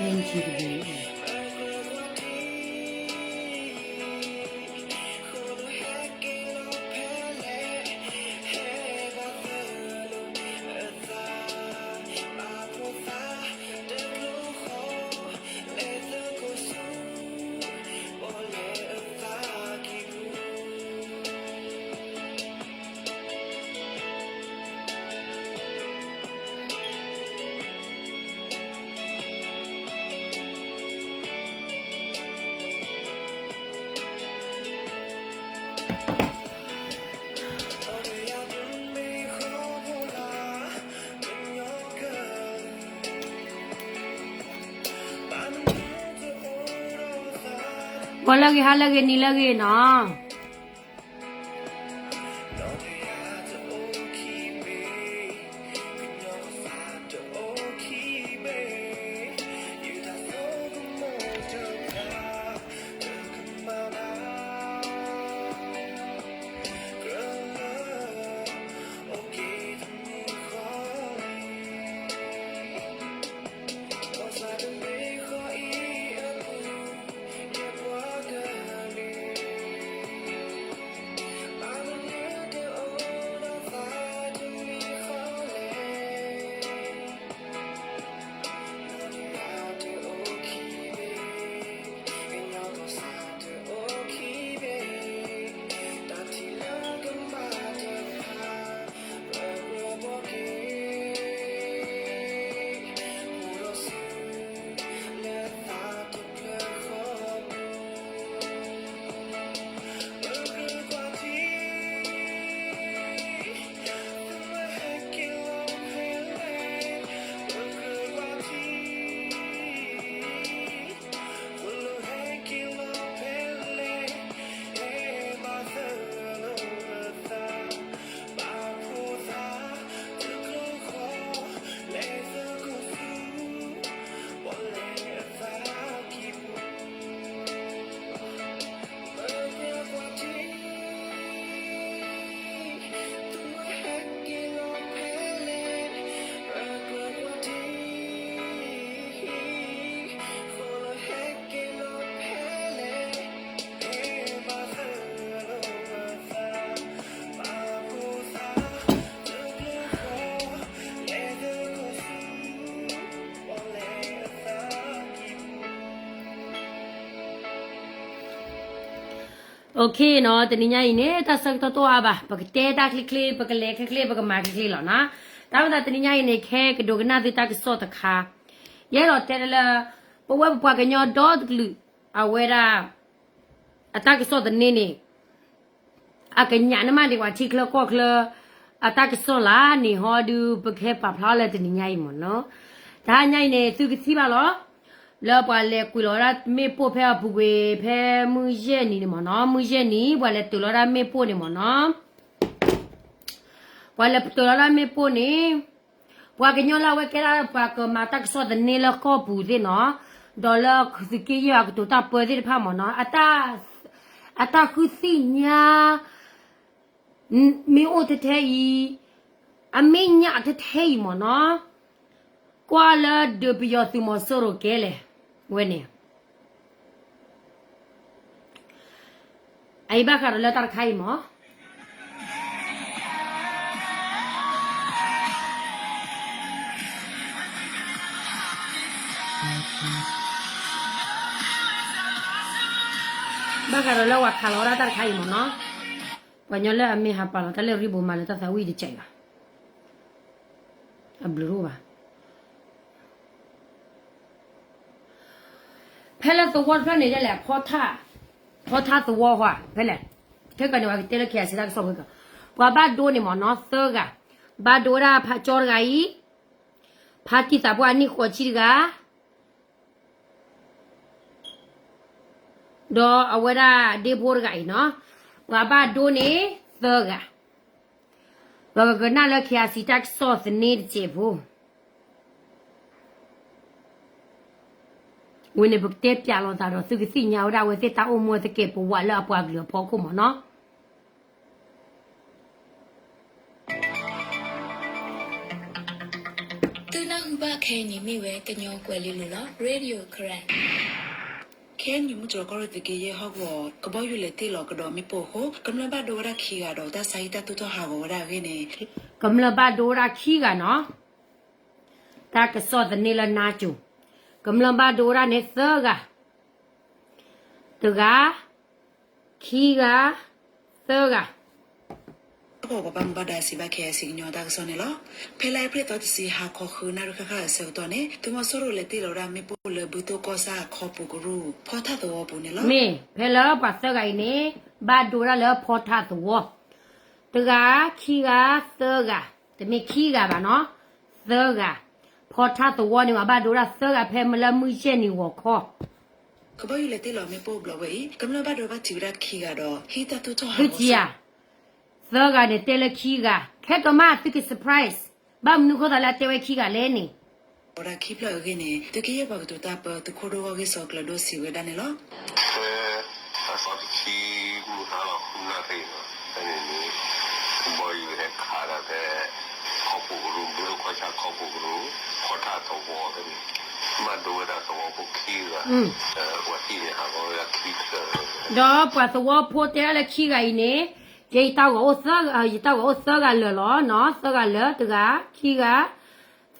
ဂီၤလၢအဂ့ၤ ဟါလၢအဂ့ၤနံၤလၢအဂ့ၤနီၤ. Okay နီၤ, တနံၤညါအံၤန့ၣ် တၢ်ဆၢကတီၢ်တအိၣ်အါဘၣ်, ပကတဲတၢ်ချ့ချ့, ပကလဲၤချ့ချ့, ပကမၤချ့ချ့လီၤနီၤ. တၢ်မၤသးတနံၤညါအံၤန့ၣ် ခဲကဒိးကနၣ်သုတၢ်ကစီၣ်တခါ, ယအဲၣ်ဒိးတဲလၢ ပဝဲပပှၤကညီဒီတကလုာ် အဝဲဒၣ် အတၢ်ကစီၣ်သန့န့ၣ် အကညးန့ၢ်မးဒံးပှၤထံချၢကီၢ်ချၢ အတၢ်ကစီၣ်လၢန့ၣ်ဟီဒုး ပကဟဲပာ်ဖျါလၢတနံၤညါအံၤမ့ၢ်နီၤ. တဟါညါအံၤန့ၣ် သုကထံၣ်ဘၣ်လီၤ. လၢပှၤလဲၤကွံာ်လီၤဝဲဒၣ်မ့ၣ်ပိၢ်ဖဲအပူၤကွံာ် ဖဲမုၢ်ယဲၢ်နံၤန့ၣ်မ့ၢ်နီၤ, မုၢ်ယဲၢ်နံၤ ပှၤလဲၤတုၤလီၤဝဲဒၣ်မ့ၣ်ပိၢ်န့ၣ်မ့ၢ်နီၤ. ပှၤလဲၤတုၤလီၤဝဲဒၣ်မ့ၣ်ပိၢ်န့ၣ် ပှၤကညီလၢအဝဲကဲဒၣ်ပှၤကမၤတၢ်ကစီၣ်သန့လၢကီၢ်ပူၤသ့ၣ်နီၤ, ဒီးလၢသုးက့ယဲၢ်အကတိၤတၢ်ပၢသ့ၣ်တဖၣ်မ့ၢ်နီၤ, အတၢ်ဃုသ့ၣ်ညါ မ့ၢ်အိၣ်ထဲထဲအံၤ, အမဲာ်ညါထဲထဲအံၤမ့ၢ်နီၤ, ကွၢ်လၢဒုးပယီၤသုးမီၤစိရိၤကဲလဲၣ်, ဝဲန့ၣ် အအံၤဘၣ်ဃးဒီးလၢတၢ်တခါအံၤမ့ၢ် ဘၣ်ဃးဒီးလၢပှၤခးလီၤဝဲဒၣ်တၢ်တခါအံၤမ့ၢ်နီၤ, ပှၤကညီလၢအမ့ၢ်ဟးပာ်လီၤတၢ်လၢရံဘိမၤလၢတၢ်သးဝံၣ်တကဲဘၣ်, အဘျုးတအိၣ်ဘၣ်. ဖဲလၢသဝီတဖျၢၣ်န့ၣ်ဒ်လဲၣ်, ဖီထၣ်, ဖီထၣ်သဝီဟါ, ဖဲလဲၣ်, ခဲကီန့ၣ် ပှၤကတဲလၢ KIC တၢ်ကစီၣ်ဖဲကီ, ပှၤဘၣ်ဒိန့ၣ်မ့ၢ်နီၤ သၢဂၤ, ဘၣ်ဒိဝဲဒၣ်ဖးကၠီတဂၤအံၤ, ဖါတံၢ်သးပှၢ်နံၣ်ဃိးဆံတဂၤ ဒီးအဝဲဒၣ်ဒ့ဖိတဂၤအံၤနီၤ, ပှၤဘၣ်ဒိန့ၣ်သၢဂၤ, ပကကနၣ်လၢ KIC တၢ်ကစီၣ်သန့တစဲးဖိ, ဝံၤန့ၣ် ပကတဲပၠးလိာ်သးဒီး သုကသ့ၣ်ညါဝဲဒၣ်အဝဲသ့ၣ်တၢ်အိၣ်မူသကဲးပဝး လၢအပှၤကလုာ်အဖီခိၣ်မ့ၢ်နီၤ. သုနၢ်ဟူဘၣ် ဖဲအံၤန့ၣ်မ့ၢ်ဝဲကညီကွဲၤလ့လိၤလီၤ Radio Karen. ခဲအံၤမုၢ်တြီၤကီၢ်ရ့ၣ်သုးက့ယဲၢ်ဟီၣ်ကဝီၤ ကဘီယူၤလဲၤတ့ၢ်လီၤကဒီးမ့ၣ်ပိၢ်အဃိ ကမျၢၢ်ဘၣ်ဒိဝဲဒၣ်ခံဂၤဒီးတၢ်ဆါဟံၣ်တၢ်သူၣ်ထီၣ်ဟးဂီၤဝဲဒၣ်အဂ့ၢ်န့ၣ် ကမျၢၢ်ဘၣ်ဒိဝဲဒၣ်ခံဂၤနီၤ တၢ်ကစီၣ်သန့လၢနါစိၤ ကမျၢၢ်ဘၣ်ဒိဝဲဒၣ်န့ၣ်သၢဂၤ တဂၤ ခံဂၤ သၢဂၤ ပှၤဘၣ်မူဘၣ်ဒါစံးဘၣ်ခဲအံၤစံးကညီတၢ်ကစီၣ်န့ၣ်လီၤ. ဖဲလါအ့ဖြ့ၣ်သီတဆံ ဟါခီဃုနၣ်ရံၣ်ဃၣ်ဃၣ်အဆၢကတီၢ်န့ၣ် သုးမီၤစိရိၤလဲၤတ့ၢ်လီၤဝဲဒၣ်မ့ၣ်ပိၢ်လၢဘုသိၣ်ကီၢ်ဆၣ်ခီပူၤကရူၢ် ဖီထၣ်သဝီပူၤန့ၣ်လီၤ. မ့ၢ်ဖဲလၢပှၤသၢဂၤအံၤန့ၣ် ဘၣ်ဒိဝဲဒၣ်လၢဖီထၣ်သဝီ တဂၤ ခံဂၤ သၢဂၤ တမ့ၢ်ခံဂၤဘၣ်နီၤ သၢဂၤ ဖီထၣ်သဝီန့ၣ် ပှၤဘၣ်ဒိဝဲဒၣ်သၢဂၤဖဲလၢမုၢ်ယဲၢ်နံၤဂီၤခီ ကဘီယူၤလဲၤတ့ၢ်လီၤမ့ၣ်ပိၢ်ဘျီဝဲအံၤ ကမျၢၢ်ဘၣ်ဒိဘၣ်ထံးဝဲဒၣ်ခံဂၤဒီး ဟံးတၢ်သူၣ်ထီၣ်ဟးဂီၤ သုတယၤ သၢဂၤန့ၣ်တဲလၢခံဂၤ ခဲကမၣ်သုက surprise ဘၣ်မနုၤဃိသးလၢအတဲဝဲခံဂၤလဲၣ်န့ၣ် ဝဲဒၣ်ခံဖျၢၣ်အဂ့ၢ်န့ၣ် သုးက့ယဲၢ်ပှၤကတိၤတၢ်ပၢ သုးခိၣ်ဒိၣ်ဂီၢ်ဂ့ၢ်စီၤကျၢၤဒိၣ်စံးဝဲဒၣ်န့ၣ်လီၤ. ဖဲအသီတဆံမုၢ်ဟါလီၤဃုနၣ်ရံၣ်န့ၣ် ဖဲန့ၣ်န့ၣ် ကဘီယူၤဟဲခးဒၣ်ဖဲ ခီပူၤကရူၢ် ဘုသိၣ်ကီၢ်ဆၣ်ခီပူၤကရူၢ် ဖီထၣ်သဝီဖဲန့ၣ် ဘၣ်ဒိဝဲဒၣ်သဝီဖိခံဂၤ ပှၤဟံးန့ၢ်ဟးဂီၤဝဲဒၣ်ခံဖျၢၣ် ဒီးပှၤသဝီဖိတဲဒၣ်လၢခံဂၤအံၤန့ၣ် ယတၢ်ဂီၤအိၣ်သၢဂၤ ယတၢ်ဂီၤအိၣ်သၢဂၤလၢာ်လီၤနီၤ သၢဂၤလၢာ် တဂၤ ခံဂၤ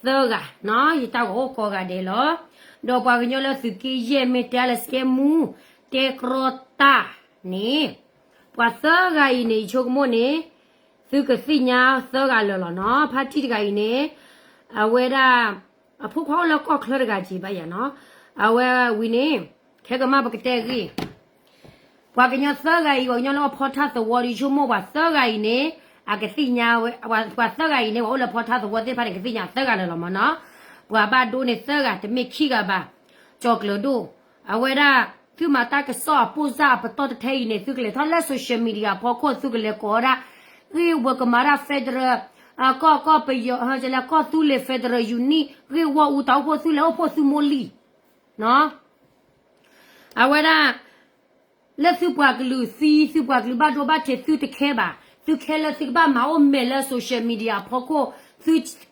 သၢဂၤနီၤ ယတၢ်ဂီၤအိၣ်ကိးဂၤဒဲးလီၤ. ဒီးပှၤကညီလၢသုးက့ယဲၢ်မ့ၢ်တဲလၢစကဲမူ တဲကြီတၢ်န့ၣ် ပှၤသၢဂၤအံၤန့ၣ် ယဆိကမိၣ်န့ၣ် သုကသ့ၣ်ညါသၢဂၤလၢာ်လီၤနီၤ ဖါတံၢ်တဂၤအံၤန့ၣ် အဝဲဒၣ် အဖိခွါအိၣ်လၢကီၢ်ချၢတဂၤက့ၤဘၣ်ယၤနီၤ အဝဲဝံၤန့ၣ် ခဲကမၣ်ပကတဲဂ့ၢ် ပှၤကညီသၢဂၤအံၤ ပှၤကညီလၢအဖီထၣ်သဝီဒီး ယဆိကမိၣ်ပှၤသၢဂၤအံၤန့ၣ် အကသ့ၣ်ညါဝဲ ပှၤသၢဂၤအံၤန့ၣ် ပှၤအိၣ်လၢဖီထၣ်သဝီသ့ၣ်တဖၣ်န့ၣ် ကသ့ၣ်ညါသၢဂၤလၢာ်လီၤမးနီၤ ပှၤဘၣ်ဒိန့ၣ်သၢဂၤ တမ့ၢ်ခံဂၤဘၣ် ကၠီၤကျၢၤဒိၣ် အဝဲဒၣ် သုမၤတၢ်ကစီၣ်အပိၢ်စၢ်အပတီၢ်တထဲအံၤန့ၣ် သုကလဲၤထီၣ်လၢ social media အဖီခိၣ် သုကလဲၤကိးဝဲဒၣ် ဂ့ၢ်ဝဲကမၤတၢ် federal ကီၢ်ကီၢ်ပယီၤ ကီၢ်သူလ့ၤ federal unit ဂ့ၢ်ဝီအူတၢ်အိၣ်ဖှိၣ် သုလဲၤအိၣ်ဖှိၣ်သုမိၢ်လံ အဝဲဒၣ် လၢသုပှၤကလုာ်သံ သုပှၤကလုာ်ဘၣ်ဒိဘၣ်ထံး သုတခဲဘၣ်. သုခဲလၢသုကဘၣ်မၤအိၣ်မဲာ်လၢ social media အဖီခိၣ်, သု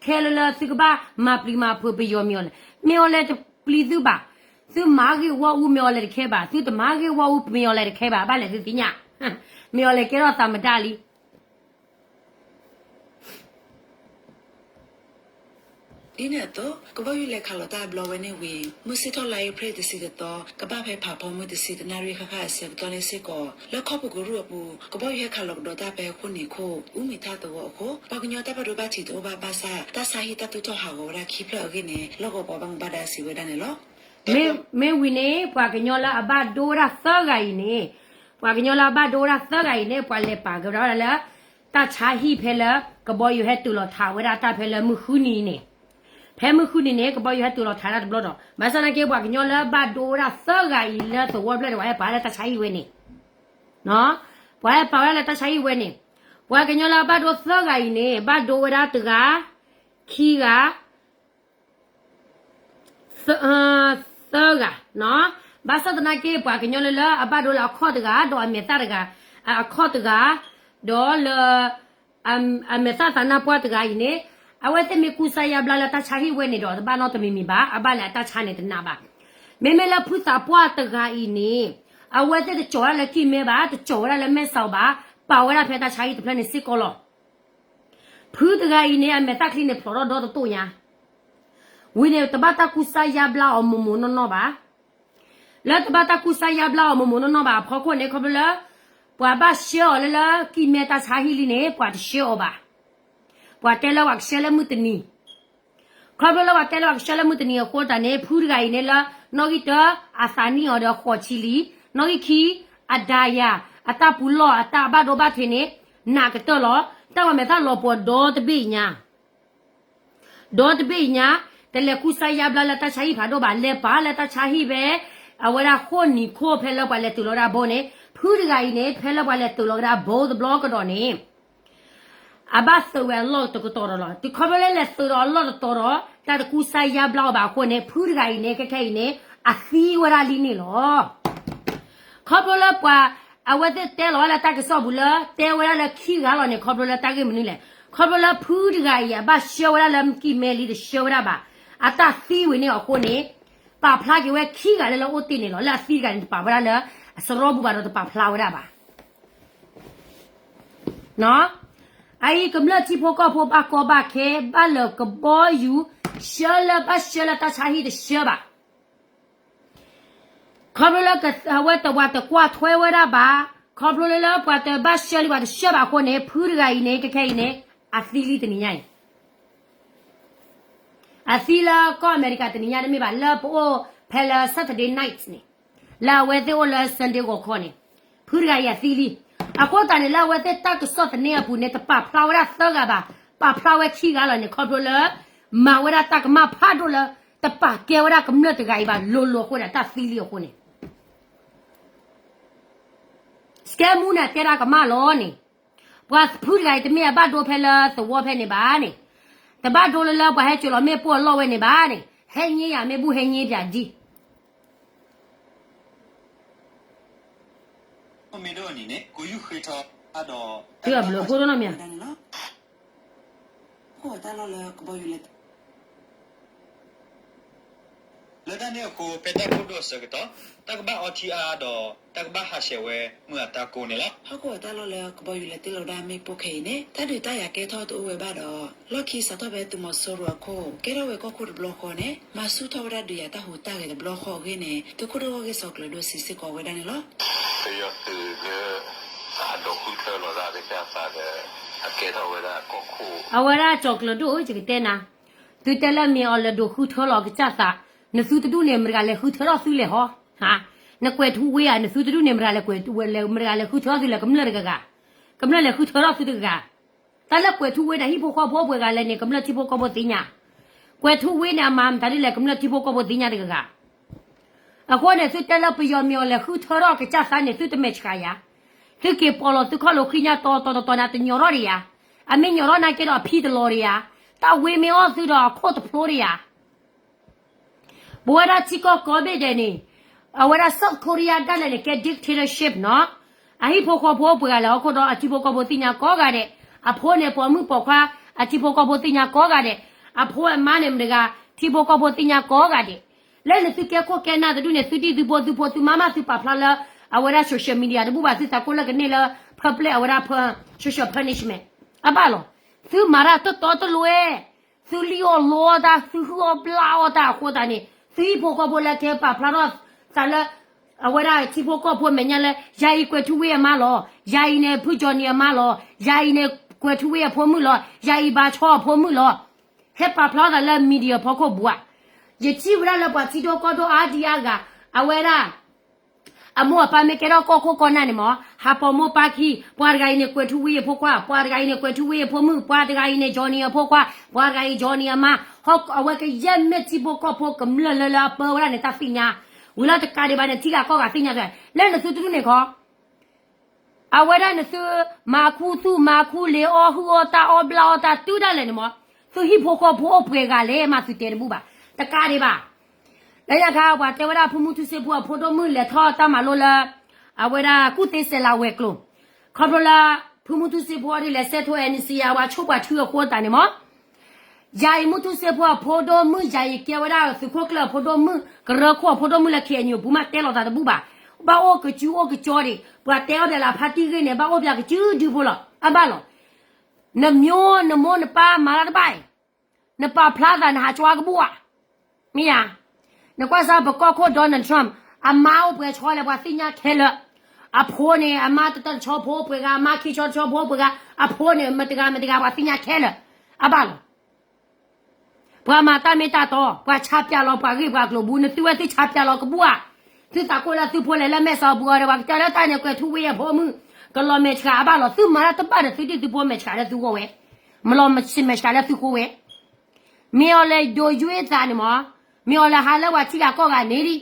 ခဲလၢလၢသုကဘၣ်မၤပျံၤမၤဖုးပယီၤမ့ၢ်အီၤလဲၣ်. မ့ၢ်အီၤလဲၣ်တပျံၤသုဘၣ်. သုမၤဂ့ၢ်ဝီအူမ့ၢ်အီၤလဲၣ်တခဲဘၣ်. သုတမၤဂ့ၢ်ဝီအူမ့ၢ်အီၤလဲၣ်တခဲဘၣ်. ဘၣ်လဲၣ်သုသ့ၣ်ညါ, မ့ၢ်အီၤလဲၣ်ကဲထီၣ်သးမတၤလံ. ဒ်န့ၣ်အသိး ကဘီယူၤလဲၤခးလီၤတၢ်ဘျီဝဲန့ၣ်ဝံၤ မုၢ်ဆ့ၣ်ထီၣ်လါအ့ဖြ့ၣ်တဆံတသီ ကဘၣ်ဖဲဖးဖီမုၢ်တဆံတနၣ်ရံၣ်ဃၣ်ဃၣ်အဆၢကတီၢ်န့ၣ်စ့ၢ်ကီး လၢခီပူၤကရူၢ်အပူၤ ကဘီယူၤဟဲခးလီၤကဒီးတၢ်ဖဲဃိၣ်နံၤခိၣ် အူမံၤထၣ်သဝီအဃိ ပှၤကညီတၢ်ဘၣ်ဒိဘၣ်ထံးတအိၣ်ဘၣ်ဘၣ်ဆၣ် တၢ်ဆါဟံၣ်တၢ်သူၣ်ထီၣ်ဟးဂီၤဝဲဒၣ်ခံဖျၢၣ်အဂ့ၢ်န့ၣ် လီၢ်ကဝီၤပှၤဘၣ်မူဘၣ်ဒါစံးဝဲဒၣ်န့ၣ်လီၤ. မ့ၢ်ဝံၤန့ၣ် ပှၤကညီလၢအဘၣ်ဒိဝဲဒၣ်သၢဂၤအံၤန့ၣ်, ပှၤကညီလၢအဘၣ်ဒိဝဲဒၣ်သၢဂၤအံၤန့ၣ် ပှၤလဲၤပာ်ကဲဝဲဒၣ်လၢ တၢ်ဆါဟံၣ်ဖဲလၢ ကဘီယူၤဟဲတုၤလီၤထးဝဲဒၣ်တၢ်ဖဲလၢမုၢ်ဃုနံၤန့ၣ်, ဖဲမုၢ်ဃုနံၤန့ၣ် ကဘီယူၤဟဲတုၤလီၤထးဒၣ်တဘျီဒီး ဘၣ်ဆၣ်သနာ်က့ ပှၤကညီလၢအဘၣ်ဒိဝဲဒၣ်သၢဂၤအံၤလၢသဝီဖျၢၣ်န့ၣ် ပှၤဟဲပာ်ဝဲဒၣ်လၢတၢ်ဆါဟံၣ်ဝဲန့ၣ်, ပှၤဟဲပာ်ဝဲဒၣ်လၢတၢ်ဆါဟံၣ်ဝဲန့ၣ်, ပှၤကညီလၢအဘၣ်ဒိသၢဂၤအံၤန့ၣ် ဘၣ်ဒိဝဲဒၣ်တဂၤ, ခံဂၤ သၢဂၤ, ဘၣ်ဆၣ်သနာ်က့ ပှၤကညီလၢလၢအဘၣ်ဒိလၢအခီၣ်တဂၤ ဒီးအမဲာ်သၣ်တဂၤ, အခီၣ်တဂၤ, ဒီးလၢ အမဲာ်သၣ်သးနါပှၢ်တဂၤအံၤန့ၣ်, အဝဲသ့ၣ်မ့ၢ်ကူစါယါဘျါလၢတၢ်ဆါဟံၣ်ဝဲန့ၣ်ဒီး တဘၣ်နီတမံၤမံၤဘၣ်, အဘၣ်လဲၣ်အတၢ်ဆါန့ၣ်တနးဘၣ်. မ့မ့ၢ်လၢဖုသးပှၢ်တဂၤအံၤန့ၣ်, အဝဲသ့ၣ်တကၠီၤဝဲဒၣ်လၢကံၢ်မဲဘၣ်, တကၠီၤဝဲဒၣ်လၢမဲၢ်စီၤဘၣ်, ပာ်ဝဲဒၣ်ဖဲတၢ်ဆါဟံၣ်တဖျၢၣ်န့ၣ်စ့ၢ်ကီးလီၤ. ဖုတဂၤအံၤန့ၣ် အမဲာ်သၣ်ချံန့ၣ်ဖျိးထီၣ်ဒီတတိၢ်ညါ, ဝံၤန့ၣ် တဘၣ်တၢ်ကူစါယါဘျါအီၤမိၢ်မိၢ်နီၢ်နီၢ်ဘၣ်. လၢတဘၣ်တၢ်ကူစါယါဘျါအီၤမိၢ်မိၢ်နီၢ်နီၢ်ဘၣ်အဖီခိၣ်န့ၣ် ခီဖျိလၢ ပှၤဘၣ်ဆှၢအီၤလၢလၢကံၢ်မဲတၢ်ဆါဟံၣ်လံန့ၣ် ပှၤတဆှၢအီၤဘၣ်. ပှၤတဲလၢပှၤကဆှၢလၢမုၢ်တနံၤ ခီဖျိလၢပှၤတဲလၢပှၤကဆှၢလၢမုၢ်တနံၤအဃိတၢ်န့ၣ် ဖုတဂၤအံၤန့ၣ်လၢ နီၣ်ဂံၢ်တၢ အသးနံၣ်အီၤဒီးဃိးဆံလံ, နီၣ်ဂံၢ်ခံ အဒါယၤ အတၢ်ပူၤလီၢ်အတၢ်ဘၣ်ဒိဘၣ်ထံးန့ၣ် နးကတၢၢ်လီၤ. တၢ်ဂီၤမဲာ်သၣ်လီၤပှီၤဒီတဘ့ၣ်ညါ ဒီတဘ့ၣ်ညါ, တလဲၤကူစါယါဘျါလၢတၢ်ဆါဟံၣ်ဖးဒိၣ်ဘၣ်, လဲၤပာ်လၢတၢ်ဆါဟံၣ်ဖဲ အဝဲဒၣ်ဃိၣ်နံၤခိၣ်ဖဲလၢပှၤလဲၤတုၤလီၤဝဲဒၣ်ဘိန့ၣ်, ဖုတဂၤအံၤန့ၣ် ဖဲလၢပှၤလဲၤတုၤလီၤဝဲဒၣ်ဘိတဘျီကဒီးန့ၣ် အဘၣ်သုးဝဲအလီၢ်တကတီၢ်ဒီးလီၤ. တုၤခီဖျိလၢလဲၤသုးဒီးအလီၢ်တတီၤဒီး တၢ်တကူစါယါဘျါအီၤဘၣ်အဃိန့ၣ် ဖုတဂၤအံၤန့ၣ် ခဲခဲအံၤန့ၣ် အသံဝဲဒၣ်လံန့ၣ်လီၤ. ခီဖျိလၢပှၤ အဝဲသ့ၣ်တဲလီၤဝဲလၢတၢ်ကစီၣ်ပူၤလၢ တဲဝဲဒၣ်လၢခံဂၤလီၤန့ၣ် ခီဖျိလၢတၢ်ဂ့ၢ်မနုၤလဲၣ်. ခီဖျိလၢဖုတဂၤအံၤ အဘၣ်ဆှၢဝဲဒၣ်လၢကံၢ်မဲလံ တဆှၢဝဲဒၣ်ဘၣ်. အတၢ်သံဝဲန့ၣ်အဃိန့ၣ်, ပာ်ဖျါက့ၤဝဲခံဂၤလၢလၢအိၣ်တ့ၢ်န့ၣ်လီၤ. လၢအသံတဂၤန့ၣ် တပာ်ဝဲဒၣ်လၢအစရီပူၤဘၣ်ဒီးတပာ်ဖျါဝဲဒၣ်ဘၣ်. အအံၤကမျၢၢ်ထံဖိကီၢ်ဖိဘၣ်ကီဘၣ်ခဲ, ဘၣ်လၢကဘီယူၤ, ဆှၢလၢဘၣ်ဆှၢလၢတၢ်ဆါဟံၣ်တဆှၢဘၣ်. ခီဖျိလၢအဝဲတဝၤတကွၢ်ထွဲဝဲဒၣ်ဘၣ်, ခီဖျိလၢလၢပှၤတဘၣ်ဆှၢလံပှၤတဆှၢဘၣ်အဃိန့ၣ် ဖုတဂၤအံၤန့ၣ် ခဲခဲအံၤန့ၣ် အသံလံတနံၤညါအံၤ, အသံလၢကီၢ်အမဲရကၤတနံၤညါတမ့ၢ်ဘၣ်, လၢပအိၣ်ဖဲလၢ Saturday night န့ၣ်, လၢအဝဲသ့ၣ်အိၣ်လၢ Sunday ဂီၤခီန့ၣ်, ဖုတဂၤအံၤအသံလံ. အဃိသတးန့ၣ် လၢအဝဲသ့ၣ်တၢ်ကစီၣ်သန့အပူၤန့ၣ် တပာ်ဖျါဝဲဒၣ်သၢဂၤဘၣ်, ပာ်ဖျါဝဲခံဂၤလီၤန့ၣ် ခီဖျိလၢ မၤဝဲဒၣ်တၢ်ကမၣ်ဖးဒိၣ်လၢ တပာ်ကဲဝဲဒၣ်ကမျၢၢ်တဂၤအံၤဘၣ်လိၤလိၤအဃိန့ၣ် တၢ်သံလံအဃိန့ၣ် စကဲမူန့ၣ် တဲဒၣ်ကမၣ်လီၤန့ၣ်, ပှၤဖုတဂၤအံၤတမ့ၢ်အဘၣ်ဒိဖဲလၢသဝီဖဲန့ၣ်ဘၣ်န့ၣ်, တဘၣ်ဒိလၢလၢပှၤဟဲစိာ်လီၤမ့ၣ်ပိၢ်အလီၢ်ဝဲန့ၣ်ဘၣ်န့ၣ်, ဟဲညါယၤမ့ၣ်ဘူၣ်ဟဲညါပၠးဒ် သုအဘျုးအဖှိၣ်ဒိၣ်နီၢ်မ့ၢ်ဧါ. လၢတၢ်န့ၣ်အဃိ ဖဲတၢ်ကိၢ်ဒိၣ်အဆၢကတီၢ် တၢ်ကဘၣ်အီထံအါဒီး တၢ်ကဘၣ်ဟးဆှဲးဝဲမုၢ်အတၢ်ကိးန့ၣ်လီၤ. ဟီၣ်ခိၣ်အတၢ်လီၢ်လၢကဘီယူၤလဲၤတ့ၢ်လီၤဝဲဒၣ်မ့ၣ်ပိၢ်ခဲအံၤန့ၣ် တၢ်ဒုးတၢ်ယၤကဲထီၣ်တအိၣ်ဝဲဘၣ်ဒီး လီၢ်ခံစးထီၣ်ဖဲသုးမီၤစိရိၤအခိၣ် ကဲထီၣ်ဝဲကီၢ်ခိၣ်တဘျီဃီန့ၣ် မၤဆူၣ်ထီၣ်ဝဲဒၣ်ဒုးယၤတၢ်ဟူးတၢ်ဂဲၤတဘျီဃီအဂ့ၢ်န့ၣ် သုးခိၣ်ဒိၣ်ဂီၢ်ဂ့ၢ်စီၤကျၢၤဒိၣ်စံးစ့ၢ်ကီးဝဲဒၣ်န့ၣ်လီၤ. ပယီၤသုးလၢအဒိးဃုထၢလီၤသးကစၢ်သးဒီး အကဲထီၣ်ဝဲဒၣ်ကီၢ်ခိၣ် အဝဲဒၣ်စီၤကျၢၤဒိၣ်ဧၢ ယကတဲနၤ, သုတဲလၢမ့ၢ်အီၤလဲၤဒိးဃုထၢလီၤကစၢ်သး, နသုတဒူၣ်န့ၣ် မတဂၤလဲၤဃုထၢထီၣ်သုလဲၣ်ဟီ, နကွဲးထူဝ့ဧါ, နသုတဒူၣ်န့ၣ် မတဂၤလဲၤကွဲး, မတဂၤလဲၤဃုထၢထီၣ်သုလဲၣ် ကမျၢၢ်တဂၤဂၤ, ကမျၢၢ်လဲၤဃုထၢထီၣ်သုတဂၤဂၤ, တၢ်လၢကွဲးထူဝ့န့ၣ် ဟံၣ်ဖိဃီဖိပှဲၤဂၤလဲၣ်န့ၣ် ကမျၢၢ်ထံဖိကီၢ်ဖိသ့ၣ်ညါ, ကွဲးထူဝ့န့ၣ် အမၤမတၤဒ်လဲၣ် ကမျၢၢ်ထံဖိကီၢ်ဖိသ့ၣ်ညါတဂၤဂၤ အဃိန့ၣ် သုတဲလၢပယီၤမ့ၢ်အီၤလဲၤဃုထၢထီၣ်ကစၢ်သးန့ၣ် သုတမဲာ်ဆှးယၤ, သုက့ၤပိာ်လီၤသုခီၣ်လိာ်ဃံညါတီတီတီတီန့ၣ် တညီၣ်ထီၣ်ဒံးယၤ, အမ့ၢ်ညီၣ်ထီၣ်နာ်က့ဒီးအဖံတလီၤဒံးယၤ, တၢ်ဝ့မ့ၢ်အီၣ်သုဒီးအခိၣ်တဖျိဒံးယၤ ပဝဲဒၣ်ထံကီၢ်ကိးဘ့ၣ်ဒဲးန့ၣ်, အဝဲဒၣ် South Korea ဒၣ်လဲာ်န့ၣ် ကဲ dictatorship နီၤ, အဟံၣ်ဖိဃီဖိပှဲၤဂၤလဲၣ်ဟီၣ်ခိၣ်ဒီးအထံဖိကီၢ်ဖိသ့ၣ်ညါကိးဂၤဒဲး, အဖိန့ၣ်ပိာ်မုၣ်ပိာ်ခွါ, အထံဖိကီၢ်ဖိသ့ၣ်ညါကိးဂၤဒဲး, အဖိအမါန့ၣ်မတဂၤ, ထံဖိကီၢ်ဖိသ့ၣ်ညါကိးဂၤဒဲး, လၢနသုကဲခိၣ်ကဲနၢ်တဒူၣ်န့ၣ် သုဒံၣ်သုဖိသုဖိသုမါမးသုပာ်ဖျါလၢ, အဝဲဒၣ် social media တဘူၣ်ဘၣ်သုသးကိၢ်လၢကန့ၢ်လၢ, ဖၢပျဲၢ်အဝဲဒၣ် social punishment, အဘၣ်လီၤ, သုမၤတၢ်တတီတလိၤ သုလံၣ်အီၣ်လီအီၣ်တၢ် သုဟုၣ်အီၣ်ဘျၣ်အီၣ်တၢ်အဃိသတးန့ၣ် သုဟံၣ်ဖိဃီဖိလၢကဲပာ်ဖျါထီၣ်သးလၢ အဝဲဒၣ်ထံဖိကီၢ်ဖိအမဲာ်ညါလၢ ယၤအံၤကွဲးထူဝ့အမါလီၤ, ယၤအံၤန့ၣ်ဖုကၠီနံၤအမါလီၤ, ယၤအံၤန့ၣ်ကွဲးထူဝ့အဖိမုၣ်လီၤ, ယၤအံၤဘါဆီအဖိမုၣ်လီၤ, ဟဲပာ်ဖျါထီၣ်သးလၢ media ဖီခိၣ်ပူၤဧါ, ယထံၣ်ဝဲဒၣ်လၢပှၤထံဒိၣ်ကီၢ်ဒိၣ်အါဒံအါဂၤ, အဝဲဒၣ် အမိၢ်အပၢ်မ့ၢ်ကဲထီၣ်ကီၢ်ခိၣ်ကီၢ်နၢ်န့ၣ်မး, ဟးပိာ်မိၢ်ပၢ်ခံ, ပှၤတဂၤအံၤန့ၣ်ကွဲးထူဝ့အဖိခွါ, ပှၤတဂၤအံၤန့ၣ်ကွဲးထူဝ့အဖိမုၣ်, ပှၤတဂၤအံၤန့ၣ် ကၠီနံၤအဖိခွါ, ပှၤတဂၤအံၤ ကၠီနံၤအမါ, ဟီၣ် အဝဲကယဲၢ်မ့ၢ်ထံဖိကီၢ်ဖိကမျၢၢ်လၢလၢအပၢဝဲဒၣ်န့ၣ်တၢ်သ့ၣ်ညါ, ဝံၤလီၤတကးဒံးဘၣ်န့ၣ် ထံဂၤကီၢ်ဂၤသ့ၣ်ညါသွဲ, လၢနသုတဒူၣ်န့ၣ်ခီ အဝဲဒၣ်နသု, မၤခူသူၣ်မၤခူလ့ၤအီၣ်ဟုၣ်အီၣ်တၢ်အီၣ်ဘျၣ်အီၣ်တၢ်တုၤဒၣ်လဲာ်န့ၣ်မး, သုဟံၣ်ဖိဃီဖိအိၣ်ပှဲၤဂၤလဲၣ်မးသုတဲတဘူၣ်ဘၣ်, တကးဒံးဘၣ် လၢညါခါ ပှၤတဲဝဲဒၣ်ဖုမူထူစ့ဖိအဖိဒိၣ်မုၣ်လဲၤထီၣ်တၢ်မၤလိလၢ အဝဲဒၣ်ကူၣ်သ့စဲးလးဝဲၤကျိၤ, ခီဖျိလၢ ဖုမူထူစ့ဖိအဒ်လဲၤဆဲးထိ NCA အဝဲဆိၣ်ပှၤထုအဃိသတးန့ၣ်မး, ယၤအံၤမူထူစ့ဖိအဖိဒိၣ်မုၣ် ယၤအံၤကဲဝဲဒၣ်သုးခိၣ်ကျၢၢ်အဖိဒိၣ်မုၣ် ကရၢခိၣ်အဖိဒိၣ်မုၣ်လၢ KNU ပူၤမးတဲလိာ်သးတဘူၣ်ဘၣ်, ဘၣ်အိၣ်ကစုအိၣ်ကကၠီဒံး ပှၤတဲအီၣ်ပၠးလၢအဖါတံၢ်ဂ့ၢ်န့ၣ် ဘၣ်အိၣ်ပၠးကစုဒုဖိလီၤ အဘၣ်လီၤ နမျိုးနမိၢ်နပၢ်မၤတၢ်တဘၣ်အံၤ, နပာ်ဖျါသးနဟးကွၢ်ကဘူၣ်ဧါ, မ့ၢ်ဧါ, နကွၢ်စၢ်ပကီၢ်ခိၣ် Donald Trump အမါအိၣ်ပှဲၤဆီလဲၣ်ပှၤသ့ၣ်ညါခဲလၢာ်, အဖိန့ၣ် အမါတတၢၢ်တဆီဖိအိၣ်ပှဲၤဂၤ အမါခံဆီတဆီဖိအိၣ်ပှဲၤဂၤ, အဖိန့ၣ် မတဂၤမတဂၤပှၤသ့ၣ်ညါခဲလၢာ်, အဘၣ်လီၤ ပှၤမၤတၢ်မ့ၢ်တၢ်တီ, ပှၤဆါပၠးလီၤပှၤဂ့ၢ်ပှၤကျိၤဘူး, နသုဝဲသုဆါပၠးလီၤကဘူၣ်ဧါ, သုသးကိၢ်လၢသုဖိလဲၤလၢမဲာ်စီၤပူၤအီၤဒီး ပှၤကတၢၢ်လၢတၢ်န့ၣ်ကွဲးထူဝ့အဖိမုၣ်, ကလီၤမဲာ်ဆှးအဘၣ်လီၤ, သုမၤတၢ်တဘၣ်ဒီးသုဒံၣ်သုဖိမဲာ်ဆှးလၢသုဃိဝဲ, မလီၤမဲာ်ဆှးလၢသုဃိဝဲ, မ့ၢ်အီၤလဲၤဒိးယွ့သးန့ၣ်မး, မ့ၢ်အီၤလဲၤဟးလၢပှၤထံဂၤကီၢ်ဂၤန့ၣ်ဒံး,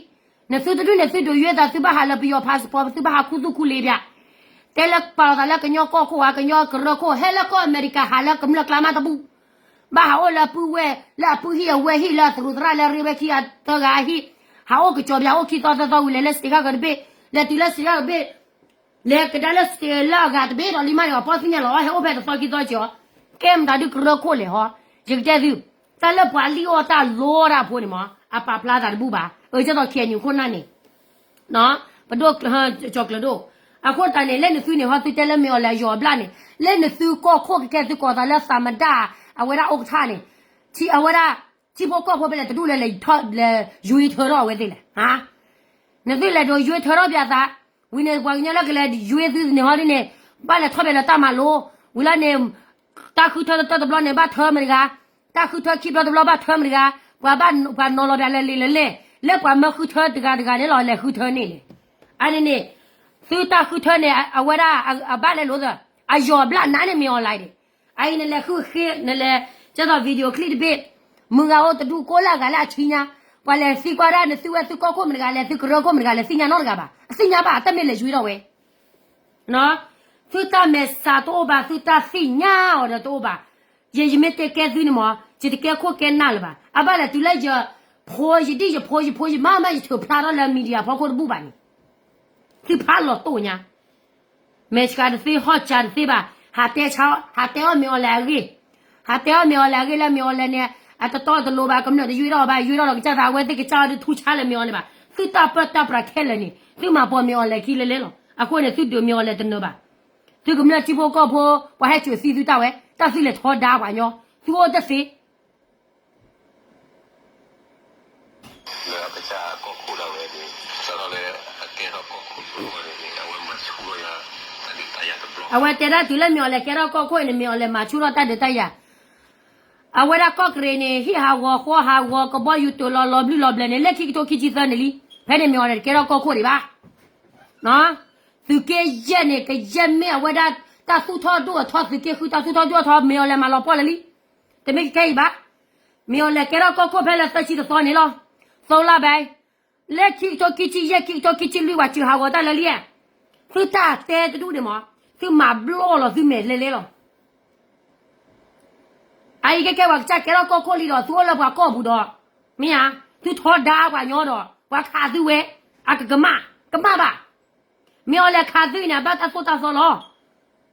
နသုတဒူၣ်န့ၣ်သုဒိးယွ့သး သုဘၣ်ဟးလၢပယီၤ passport သုဘၣ်ဟးခူသူၣ်ခူလ့ပၠး တဲလၢပာ်လီၤသးလၢကညီကီၢ်ခိၣ်ဧါ, ကညီကရၢခိၣ်, ဟဲလၢကီၢ်အမဲရကၤ ဟးလၢကမျၢၢ်ကျါမးတဘူၣ်, ဘၣ်ဟးအိၣ်လၢအပုၢ်ဝဲၢ်, လၢအပုၢ်ဟံၣ်အဝဲၢ်ဟံၣ် လၢအသရူးသရၣ်လၢအရ့ဝဲခံဂၤသၢဂၤအဟံၣ်, ဟးအိၣ်ကစီၤပၠးအိၣ်ခံသီသၢသီဝံၤ လဲၤလၢ state ဂၤကတဘ့ၣ်, လဲၤတုၤလၢ state ဂၤကတဘ့ၣ်, လဲၤကဒါလၢ state လၢအဂၤတဘ့ၣ်ဒီးလံမးန့ၣ် ပှၤပီၣ်သ့ၣ်ညါလီၤ, ဟဲအိၣ်ဖဲတသီခံသီကီး, ကဲမတၤဒုးကရၢခိၣ်လဲၣ်ဟီ, ယကတဲသု တၢ်လၢပှၤလံၣ်အီၣ်တၢ်လီတၢ်ဖိန့ၣ်မး အပာ်ဖျါသးတဘူၣ်ဘၣ်. အၢ ကၢ်သိး KNU ခိၣ်နၢ်န့ၣ် ပဒိၣ် ကၠီၤကျၢၤဒိၣ်, အဃိသတးန့ၣ် လၢနသုန့ၣ် ဟီသုတဲလၢမ့ၢ်အီၤလဲၤယီၤဘျၣ်န့ၣ် လၢနသုကီၢ်ခိၣ်ကကဲသုကိးသးလၢသးမဒၣ် အဝဲဒၣ်အိၣ်ကထါန့ၣ် အဝဲဒၣ် ထံဖိကီၢ်ဖိဖဲလဲၣ်တဒူၣ်လၢလဲၤ လဲၤယွ့ထၢထီၣ်အဝဲသ့ၣ်လဲၣ်. နသုလဲၤဒိးယွ့ထၢထီၣ်ပၠးသး, ဝံၤန့ၣ် ပှၤကညီလၢကလဲၤယွ့သုန့ၣ်ဟီဒ်န့ၣ် ဘၣ်လဲၤထီၣ်ဖဲလၢတၢ်မၤလိ, ဝံၤလီၤန့ၣ် တၢ်ဃုထၢတဘျီန့ၣ် ဘၣ်ထၢမတၤတဂၤ, တၢ်ဃုထၢခံဘျီတဘျီဘၣ်ထၢမတၤတဂၤ, ပှၤဘၣ် ပှၤနီၤလီၤပၠးလၢလံာ်လၢလဲၣ်, လၢပှၤမၢဃုထၢတဂၤတဂၤန့ၣ်လီၤ လဲၤဃုထၢန့ၣ်လဲၣ်. အန့ၣ်န့ၣ် သုတၢ်ဃုထၢန့ၣ် အဝဲဒၣ် အဘၣ်လဲၤလိာ်သၢ, အယီၤဘျၣ်နးန့ၣ်မ့ၢ်အီၤလဲၣ်န့ၣ်, အအံၤနလဲၤဃုဃ့ နလဲၤ ကၢ်သိး video clip တဘ့ၣ်, မုၢ်ဂၤအိၣ်တဒူၣ်ကိးလၢအဂၤလၢအဆံညါ, ပှၤလဲၤသံကွၢ်ဒၣ်နသုဝဲသုကီၢ်ခိၣ်မတၤတဂၤလဲၣ် သုကရၢခိၣ်မတၤတဂၤလဲၣ် သ့ၣ်ညါနီတဂၤဘၣ်, အသ့ၣ်ညါဘၣ် အတမ့ၢ်လဲၤယွ့ထီၣ်ဝဲ သုတၢ်မဲာ်ဆှးတအိၣ်ဘၣ် သုတၢ်သ့ၣ်ညါအီၤဒီးတအိၣ်ဘၣ်. ယ ယမ့ၢ်တဲကဲသုန့ၣ်မး ယတကဲခိၣ်ကဲနၢ်လၢၤဘၣ်. အဘၣ်လဲၣ်တုၤလၢယဖိ ယဒံၣ်ယဖိ ယဖိယမါမး ယထုးဖျါထီၣ်လၢ media ဖီခိၣ်တဘူၣ်ဘၣ်န့ၣ် သုဖးလီၤတိၢ်ညါ မဲာ်ဆှးတသ့ ဟီၣ်စှၤတသ့ဘၣ်. ဟးတဲဆါ ဟးတဲအီၣ်မ့ၢ်အီၤလဲၣ်အဂ့ၢ်, ဟးတဲအီၣ်မ့ၢ်အီၤလဲၣ်အဂ့ၢ်လၢမ့ၢ်အီၤလဲၣ်န့ၣ် အတတီတလိၤဘၣ် ကမျၢၢ်တယွ့ထီၣ်ဘၣ် ယွ့ထီၣ်ဒီးကစၢ်သး အဝဲသ့ၣ်ကစၢ်အီၤဒုးထူဆါလၢမ့ၢ်အီၤလဲၣ်ဘၣ်. သုတၢ်ပၢတၢ်ပြးခဲလၢာ်န့ၣ် သုမၤပိာ်မ့ၢ်အီၤလဲၣ်ခံလဲၤလဲၤလီၤ. အဃိန့ၣ် သုဒုးမ့ၢ်အီၤလဲၣ်တနၢၤဘၣ်. သုကမျၢၢ်ထံဖိကီၢ်ဖိ ပှၤဟဲစိာ်သံသုတၢ်ဝဲ တၢ်သုလဲၤထီဒါပှၤကညီ သုအိၣ်တသ့ လၢအကစၢ်ကီၢ်ခိၣ်ဒၣ်ဝဲန့ၣ် စးထီၣ်လၢအကဲထီၣ်ကီၢ်ခိၣ်န့ၣ် အဝဲမၤဆူၣ်ထီၣ်ယၤ တၢ်ဒုးတၢ်ယၤတဘျီ အဝဲတဲဒၣ်တုၤလၢမ့ၢ်အီၤလဲၣ်ကဲထီၣ်ကီၢ်ခိၣ်န့ၣ် မ့ၢ်အီၤလဲၣ်မၤဆူၣ်ထီၣ်တၢ်ဒုးတၢ်ယၤ အဝဲဒၣ်ကီၢ်ကရ့ၣ်န့ၣ် ဟံၣ်ဟးဂီၤဃီဟးဂီၤ ကဘီယူၤတုၤလီၤလီၤဘျုးလီၤဘျၢၣ်န့ၣ် လၢခံကထိခံဆံသၢန့ၣ်လံ. ဖဲန့ၣ်မ့ၢ်အီၤလဲၣ်တကဲထီၣ်ကီၢ်ခိၣ်ဒံးဘၣ်. သုးက့ယဲၢ်န့ၣ် ကယဲၢ်မ့ၢ်အဝဲဒၣ် တၢ်သူၣ်ထီၣ်ဒိၣ်အထီ သုးက့ဃုတၢ်သူၣ်ထီၣ်ဒိၣ်အထီ မ့ၢ်အီၤလဲၣ်မၤလီၤပှီၢ်လၢာ်လံ. တမ့ၢ်ကကဲအံၤဘၣ်. မ့ၢ်အီၤလဲၣ်ကဲထီၣ်ကီၢ်ခိၣ်ဖဲလၢသၢဆံတသီန့ၣ်လီၤ. သိလါဘဲ လၢခံကထိခံဆံယဲၢ် ခံကထိခံဆံလွံၢ် ပှၤစၢၤဟးဂီၤတၢ်လၢာ်လံဧါ. သုတၢ်တဲတဒူၣ်န့ၣ်မး သုမၤဘျီလီၤသုမဲာ်လဲၤလဲၤလီၤ. အအံၤကဲကဲပှၤကစၢ်ကဲထီၣ်ကီၢ်ခိၣ်လံဒီး သုအိၣ်လၢပှၤကီၢ်ပူၤဒီး မ့ၢ်ဧါ, သုထီဒါပှၤကညီဒီး ပှၤခးသုဝဲ အကကမၣ် ကမၣ်ဘၣ်. မ့ၢ်အီၤလဲၣ်ခးသုအံၤန့ၣ် အဘၣ်တၢ်သိၣ်တၢ်သီလီၤ.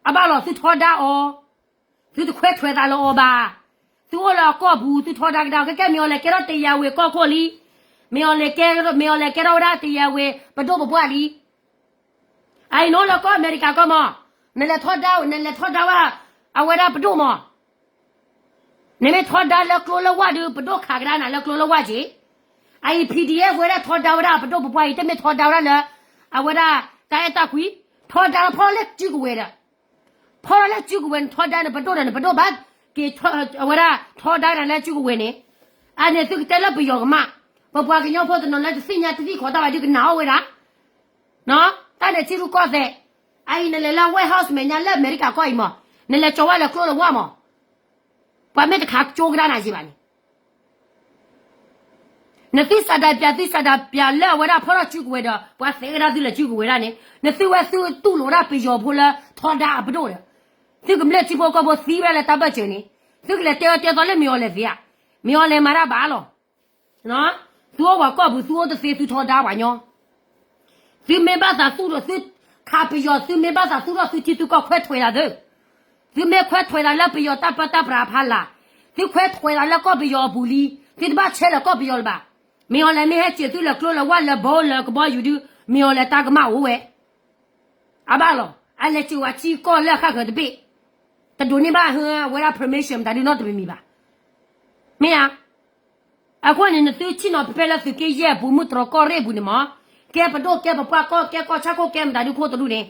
အဘၣ်လီၤသုထီဒါအီၤ သုတခွဲးထွဲးသးလၢအီၤဘၣ်. သုအိၣ်လၢအကီၢ်ပူၤ သုထီဒါကဒါ ကဲကဲမ့ၢ်အီၤလဲၣ်ကဲထီၣ်တယၤဝ့ၤကီၢ်ခိၣ်လံ. မ့ၢ်အီၤလဲၣ်ကဲ မ့ၢ်အီၤလဲၣ်ကဲထီၣ်ဝဲဒၣ်တယၤဝ့ၤ ပဒိၣ်ပပှၢ်လံ. အအံၤနအိၣ်လၢကီၢ်အမဲရကၤကီၢ်မး, နလဲၤထီဒါ နလဲၤထီဒါဝဲ အဝဲဒၣ်ပဒိၣ်မး, နမ့ၢ်ထီဒါလၢကျိလၢဝၢ်ဒုး ပဒိၣ်ခးကဒါနၤလၢကျိလၢဝၢ်က့ၤ. အအံၤ PDF ဝဲဒၣ်ထီဒါဝဲဒၣ်ပဒိၣ်ပပှၢ်အံၤ တမ့ၢ်ထီဒါဝဲဒၣ်လၢ အဝဲဒၣ်တၢ်အဲၣ်တၢ်ကွံ, ထီဒါဖီၣ်လၢစုကဝဲၤဒီး ဖီၣ်ထီၣ်လၢစုကဝဲၤန့ၣ် ထီဒါန့ၣ် ပဒိၣ်ဒီးန့ၣ် ပဒိၣ်ဘၣ်က့ၤ အဝဲဒၣ်ထီဒါကဒါလၢစုကဝဲၤန့ၣ်. အန့ၣ်သုကတဲလၢပယီၤကမၣ်, ပပှၤကညီဖိတနီၤလၢတသ့ၣ်ညါတသံၣ်ခီတၢ်ဘၣ်ဒုးကနၣ်အီၣ်ဝဲဒၣ် တၢ်န့ၣ်ထံရူၢ်ကီၢ်သဲး, အအံၤနလဲၤလၢ White House မဲာ်ညါလၢအမဲရကၤကီၢ်အံၤမး, နလဲၤကၠီၤဝဲလၢကျိလၢဝၢ်မး, ပှၤမ့ၢ်တခးကၠိကဒါနၤက့ၤဘၣ်န့ၣ် နသုစးဒးပၠး သုစးဒးပၠးလၢအဝဲဒၣ်ဖီၣ်ထီၣ်စုကဝဲၤဒီး ပှၤသဲးကဒါသုလၢစုကဝဲၤဒၣ်န့ၣ် နသုဝဲသုတူၢ်လိာ်ဒၣ်ပယီၤဖိလၢထီဒါအပဒိၣ်ဒီး သုကမျၢၢ်ထံဖိကီၢ်ဖိသံဝဲဒၣ်လၢတၢ်ဘၢၣ်စၢၤန့ၣ် သုကလဲၤတဲအၢတဲသီလၢမ့ၢ်အီၤလဲၣ်သ့ဧါ, မ့ၢ်အီၤလဲၣ်မၤတၢ်ဘၣ်လီၤ. သုအိၣ်ပှၤကီၢ်ပူၤ သုအိၣ်တသ့ သုထီဒါပှၤညီ သုမ့ၢ်ဘၣ်သးသူၣ်ထီၣ်သု ခးပယီၤ သုမ့ၢ်ဘၣ်သးသူၣ်ထီၣ်သုထံသုကီၢ် ခွဲးထွဲးသးသု, သုမ့ၢ်ခွဲးထွဲးသးလၢပယီၤတၢ်ပၢတၢ်ပြးအဖီလာ်, သုခွဲးထွဲးသးလၢကီၢ်ပယီၤအပူၤလံ, သုတဘၣ်ဆဲးလၢကီၢ်ပယီၤလၢၤဘၣ်. မ့ၢ်အီၤလဲၣ်မ့ၢ်ဟဲစၢၤသုလၢကျိလၢဝၢ်လၢဘီ လၢကဘီယူၤဒုး မ့ၢ်အီၤလဲၣ်တၢ်ကမၣ်အိၣ်ဝဲ အဘၣ်လီၤ. အလဲၤစၢၤဝဲထံကီၢ်လၢအဃၣ်ဃၢၤတဘ့ၣ်, တဒိးန့ၢ်ဘၣ်ဟၢအဝဲဒၣ် permission မတၤဒုးနီတမံၤမံၤဘၣ်. မ့ၢ်ဧါ. အဃိန့ၣ် နသုဆ့ၣ်နီၤဖဲဖဲလၢသုးက့ယဲၢ်အပူၤ မုၢ်တြီၢ်ကီၢ်ရ့ၣ်အပူၤန့ၣ်မး, ကဲပဒိၣ်ကဲပပှၢ်ကီၢ် ကဲကီၢ်ဆၣ်ခိၣ်ကဲမတၤဒုးခိၣ်တဒူၣ်န့ၣ်,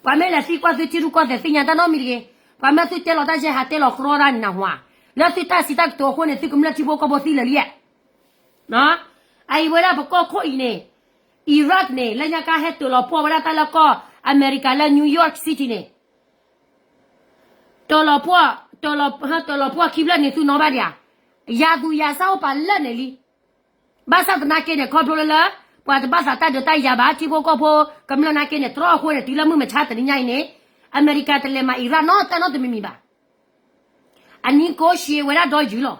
ပှၤမ့ၢ်လဲၤသံကွၢ်သုထံရူၢ်ကီၢ်သဲးသ့ၣ်ညါတၢ်နီတမံၤတဂ့ၤ, ပှၤမၢသုတဲလီၤတၢ်ယဲၢ်ဟးတဲလီၤကြီတၢ်န့ၣ်နၢ်ဟူဧါ, လၢသုတၢ်စံးတၢ်ကတိၤအဃိန့ၣ် သုကမျၢၢ်ထံဖိကီၢ်ဖိသံလၢာ်လံဧါ. အအံၤဝဲဒၣ်ပကီၢ်ခိၣ်အံၤန့ၣ် Iraq န့ၣ် လၢညါခါဟဲတၢၤလီၤပှီၢ်ဝဲဒၣ်တၢ်လၢကီၢ်အမဲရကၤလၢ New York City န့ၣ် တၢၤလီၤပှီၢ်, တၢၤလီၤပှီၢ်ခံဖျၢၣ်န့ၣ် သုနီၣ်ဘၣ်ဒံးဧါ, ယၤသူၣ်ယၤစၢ်အိၣ်ပာ်လၢာ်န့ၣ်လံ. ဘၣ်ဆၣ်သနာ်က့န့ၣ် ခီဖျိလၢလၢ ပှၤတဘၣ်သးတၢ်ဒုးတၢ်ယၤဘၣ် ထံဖိကီၢ်ဖိကမျၢၢ်နာ်က့န့ၣ် တြီအဃိန့ၣ် တုၤလၢမုၢ်မဆါတနံၤညါအံၤန့ၣ် အမဲရကၤတလဲၤမၤ Iraq နီတၢ်နီတမံၤမံၤဘၣ်. အနံၤကိးရှံးဝဲဒၣ်ဒီယုၢ်လီၤ.